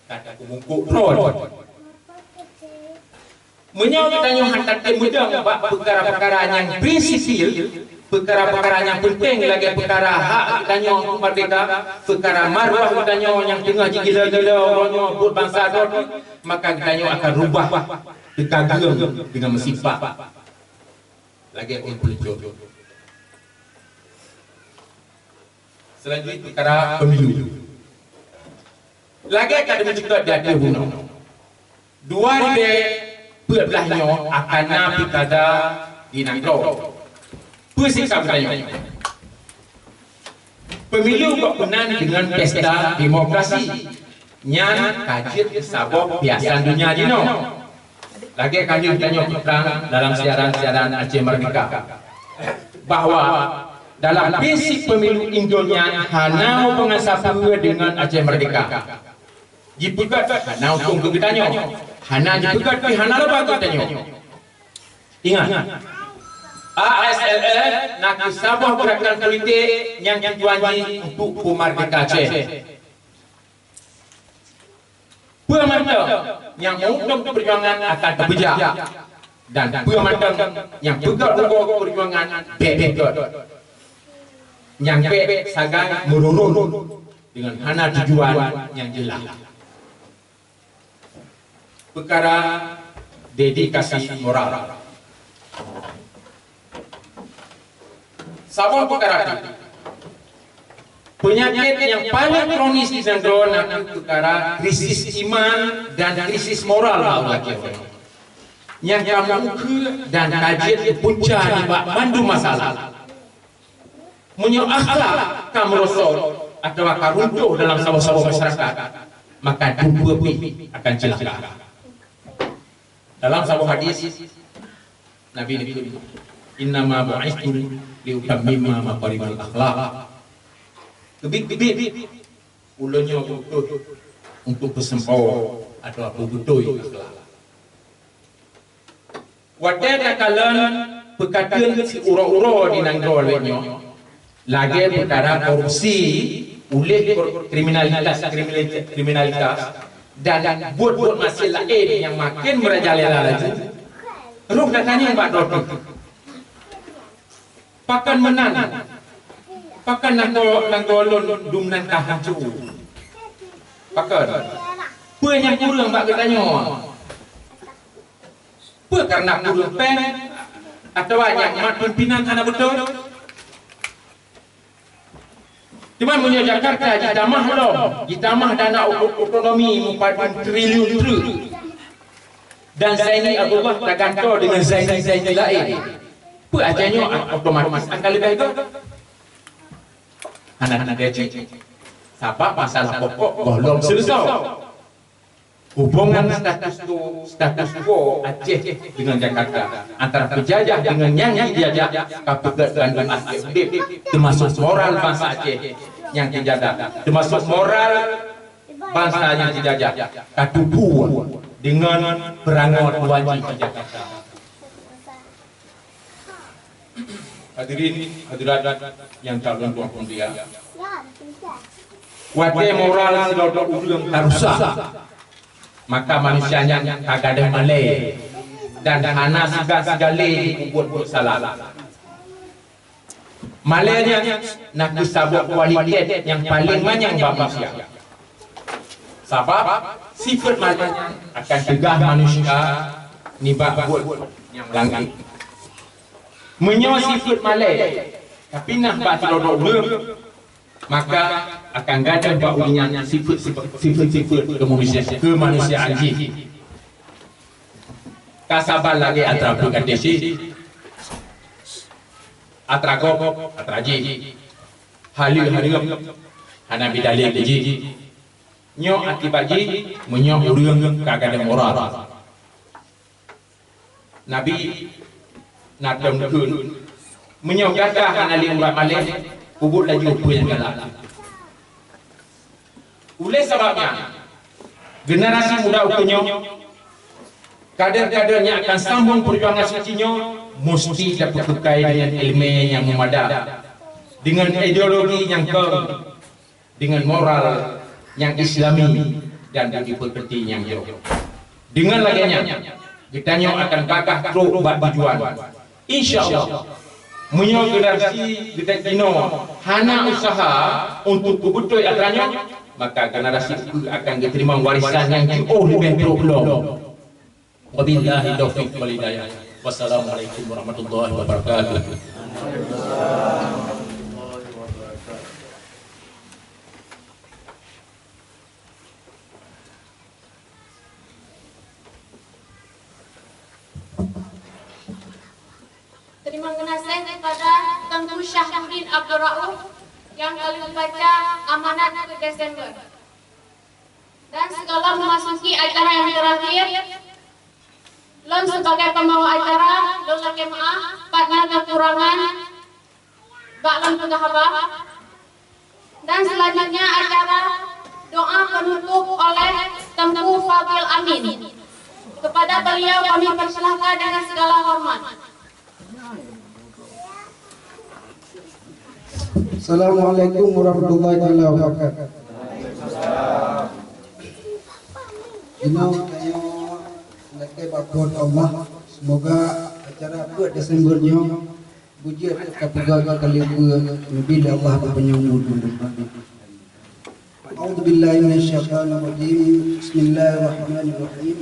ka tapeumungkok droe. Meunyoe geutanyoe hana tatem meudong bak peukara-peukara nyang prinsipil, peukara-peukara nyang penting lagée peukara hak geutanyoe untuk merdeka, peukara maruah geutanyoe nyang teungoh jigila-gila uroe nyoe buet bansa droe, maka geutanyoe akan rubah teuka geueng deungon meusipak lagée ureuëng peuleujot. Selanjutnya peukara pemilu. Lagée ka teumeuteuka di ateueh bunoe, dua ribée peuet blaih nyoe akan na pilkada di nanggroe. Peue sikap geutanyoe? Pemilu kok meunan deungon pesta demokrasi. Nyan ka jeuet saboh piasan donya jinoe. Lagée ka lheueh tanyoe peutrang dalam siaran-siaran Aceh Merdeka, bahwa dalam prinsip pemilu Indo nyan hana hubungan sapeue deungon Aceh Merdeka. Jipeugét hana untông keu geutanyoe, hana jipeugét pih hana laba keu geutanyoe. Ingat, A S L F na kheueh saboh geurakan politik nyang tujuan jih untuk peumerdeka Aceh. Peue mantong nyang meuuntông peujuangan akan teupeujak, dan peue mantong nyang peugét rugoe peujuangan bék teupeugét. Nyang bék sagai meururot deungon hana tujuan nyang jeulaih. Peukara dedikasi moral. Saboh peukara pih, peunyakét nyang paleng kronis di nanggroe na kheueh peukara krisis iman dan krisis moral bak ureuëng Aceh. Nyang ka meuukheue dan ka jeuet keu punca nibak mandum masalah. Meunyoe akhlak ka meurosot atawa ka runtoh dalam saboh-saboh masyarakat, maka dum peue pih akan ceulaka. Dalam saboh hadis, Nabi neukheun, "Innama bu'itstu liutammima makarimal akhlak." Keubiet-keubiet ulôn nyoe geuutus untuk peusampoe atawa peubeutôi akhlak. Watée takalon peukateun siuroe-uroe di nanggroe lagée nyoe, lagée peukara korupsi, uléh kor-, kriminalitas, kriminalitas, kriminalitas dan buet-buet maksiat laén nyang makin merajalela laju, roh na tanyong bak droe teuh, pakon meunan, pakon nanggroe, nanggroe lôn dum nan ka hanco? Pakon? Peue nyang kureueng bak geutanyoe? Peue kareuna kureueng péng atawa nyang mat pimpinan hana beutôi? Teuma meunyoe Jakarta jitamah lom, jitamah dana oto-, otonomi meupadum triliun treuk, dan Zaini Abdullah tagantoe deungon Zaini-Zaini laén, peue Aceh nyoe otomatis akan leubeh göt? Hana, hana lagèe cit. Sabab masalah pokok goh lom seuleusoe. Hubungan status quo, status quo Aceh dengan Jakarta, antara penjajah dengan nyang dijajah, ka peugöt kandungan aspek udép, termasuk moral bansa Aceh nyang dijajah, termasuk moral bansa nyang dijajah, ka tupu dengan peurangoe tuan jih di Jakarta. Hadirin hadirat nyang ka lôn tuan mulia, watèe moral sidroe ureueng ka rusak, maka manusia nyan ka gadôh malèe dan hana siga-siga lé jipeubuet-buet salah. Malèe nyan na kheueh saboh kualitas nyang paleng manyang bak manusia. Sabab sifeuet malèe nyan akan teugah manusia nibak buet nyang meulangkah. Meunyoe sifeuet malèe tapinah bak sidroe ureueng, maka akan gadôh bak ureueng nyan sifeuet-sifeuet, sifeuet-sifeuet keumanusia-, keumanusiaan jih. Ka saban lagèe atra peukaté cit, atra gob, atra jih, haleue hareuem, hana beda lé keu jih. Nyoe akibat jih meunyoe ureueng ka gadôh moral. Nabi na teukeun, meunyoe gata hana lé urat malèe, peubuet laju peue nyang galak. Oleh sabab nyan, generasi muda ukeue nyoe, kader-kader nyang akan sambong peujuangan suci nyoe, musti tapeukeukai deungon ileumèe nyang meumada, deungon ideologi nyang kong, deungon moral nyang Islami dan budi peukeurti nyang jroh. Deungon lagèe nyan, geutanyoe akan gagah trok bak tujuan. Insya Allah, meunyoe generasi geutanyoe hana useuha untuk peubeutôi atra nyoe, maka generasi ukeue akan geuteurimong warisan nyang jiôh leubeh trok lom. Wabillahi taufiq wal hidayah. Wassalamualaikum warahmatullahi wabarakatuh. Terima kasih kepada Teungku Syahruddin Abdul Rauf yang telah membaca amanat ke Desember. Dan segala memasuki acara yang terakhir, lôn sebagai pembawa acara, lôn lakèe meu'ah, pat na kekurangan bak lôn peugah haba. Dan selanjutnya acara doa penutup oleh Teungku Fadil Amin. Kepada beliau kami persilahkan dengan segala hormat. Assalamualaikum warahmatullahi taala wabarakatuh. Inoe tanyoe lakèe bak Po teu Allah, semoga acara peuet Desember nyoe beujeuet ka peugah ka lheueh leubeh lé Allah bak panyang umur. أعوذ بالله من الشيطان الرجيم. بسم الله الرحمن الرحيم.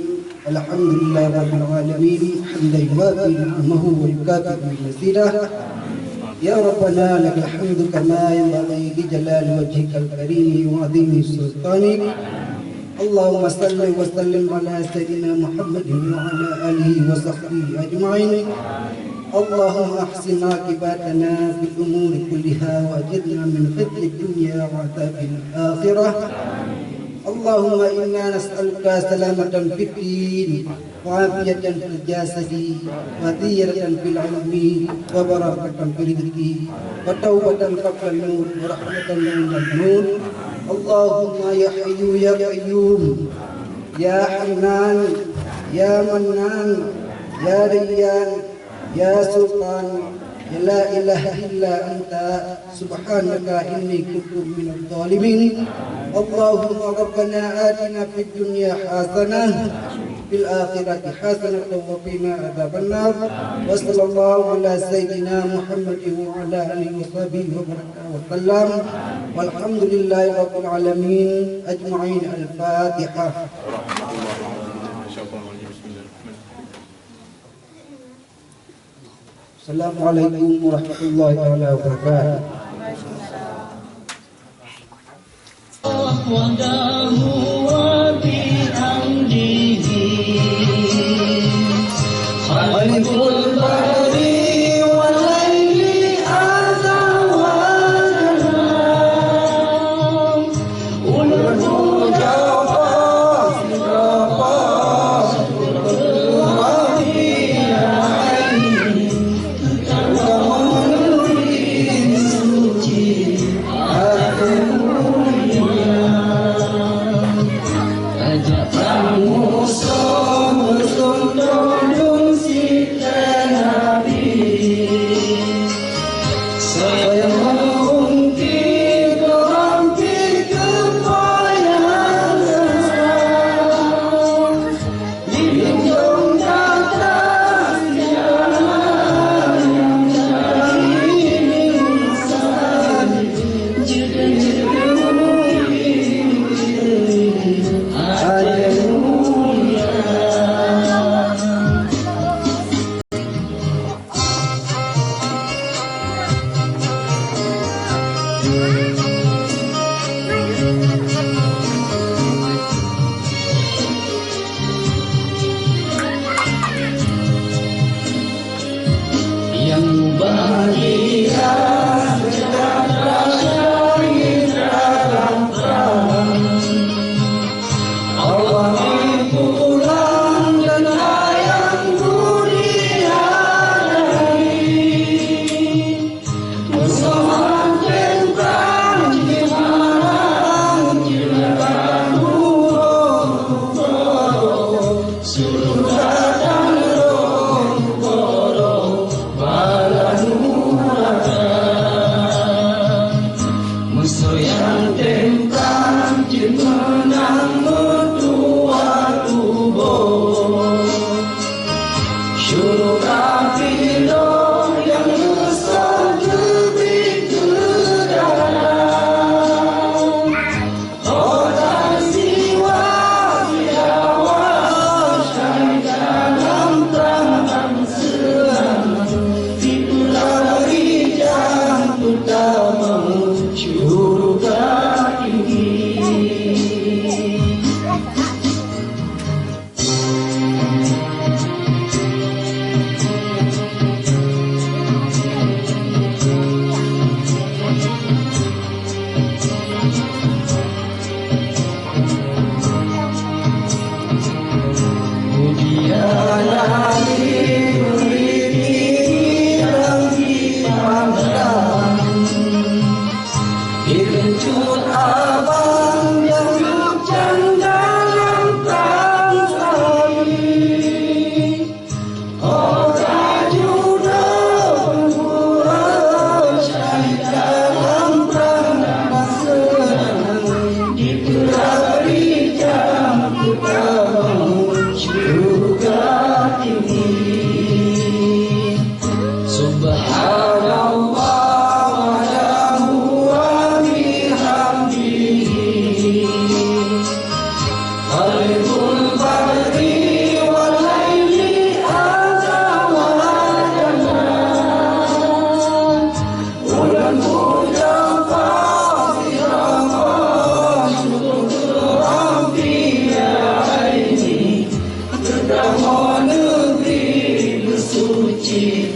الحمد لله رب العالمين. حمدا يوافي نعمه ويكافئ مزيده. يا ربنا لك الحمد كما ينبغي لجلال وجهك الكريم وعظيم سلطانك. اللهم صل وسلم على سيدنا محمد وعلى آله وصحبه أجمعين. اللهم أحسن عاقبتنا في الأمور كلها وأجرنا من خزي الدنيا وعذاب الآخرة. اللهم إنا نسألك سلامة في الدين وعافية في الجسد وزيادة في العلم وبركة في الرزق وتوبة قبل الموت ورحمة عند الموت. اللهم يا حي يا قيوم، يا حنان، يا منان، يا ديان، يا سلطان، لا إله إلا أنت سبحانك إني كنت من الظالمين. اللهم ربنا آتنا في الدنيا حسنة وفي الآخرة حسنة وقنا عذاب النار. وصلى الله على سيدنا محمد وعلى آله وصحبه وبارك وسلم. والحمد لله رب العالمين أجمعين. الفاتحة. Assalamualaikum warahmatullahi taala wabarakatuh. وحده وبحمده. خالق البحر والليل أذى والنهار. Nyang bahagia sejahtera di dalam Tuhan. Allah pulang dan sayang dunia ini. Meuseuti teuntang jeuet meunang meutuha tuboh. Syurga piloh nyang geusöm teubiet keu dara. Kota jiwa siawa syai dalam tangan seuang. Dipeulari jang utama syurga ini. Dikencut abang nyang bujang dalam tangkai. Kota judo peubuet syai dalam prang masa. Dipeulari jang utama syurga ini. Subhanallah wa lahu wa bihamdihi. Khalqul barri wal laili azza wa jalla. Bulan puja fasirama syukur Rabbi aini. Teutamong negeri bersuci.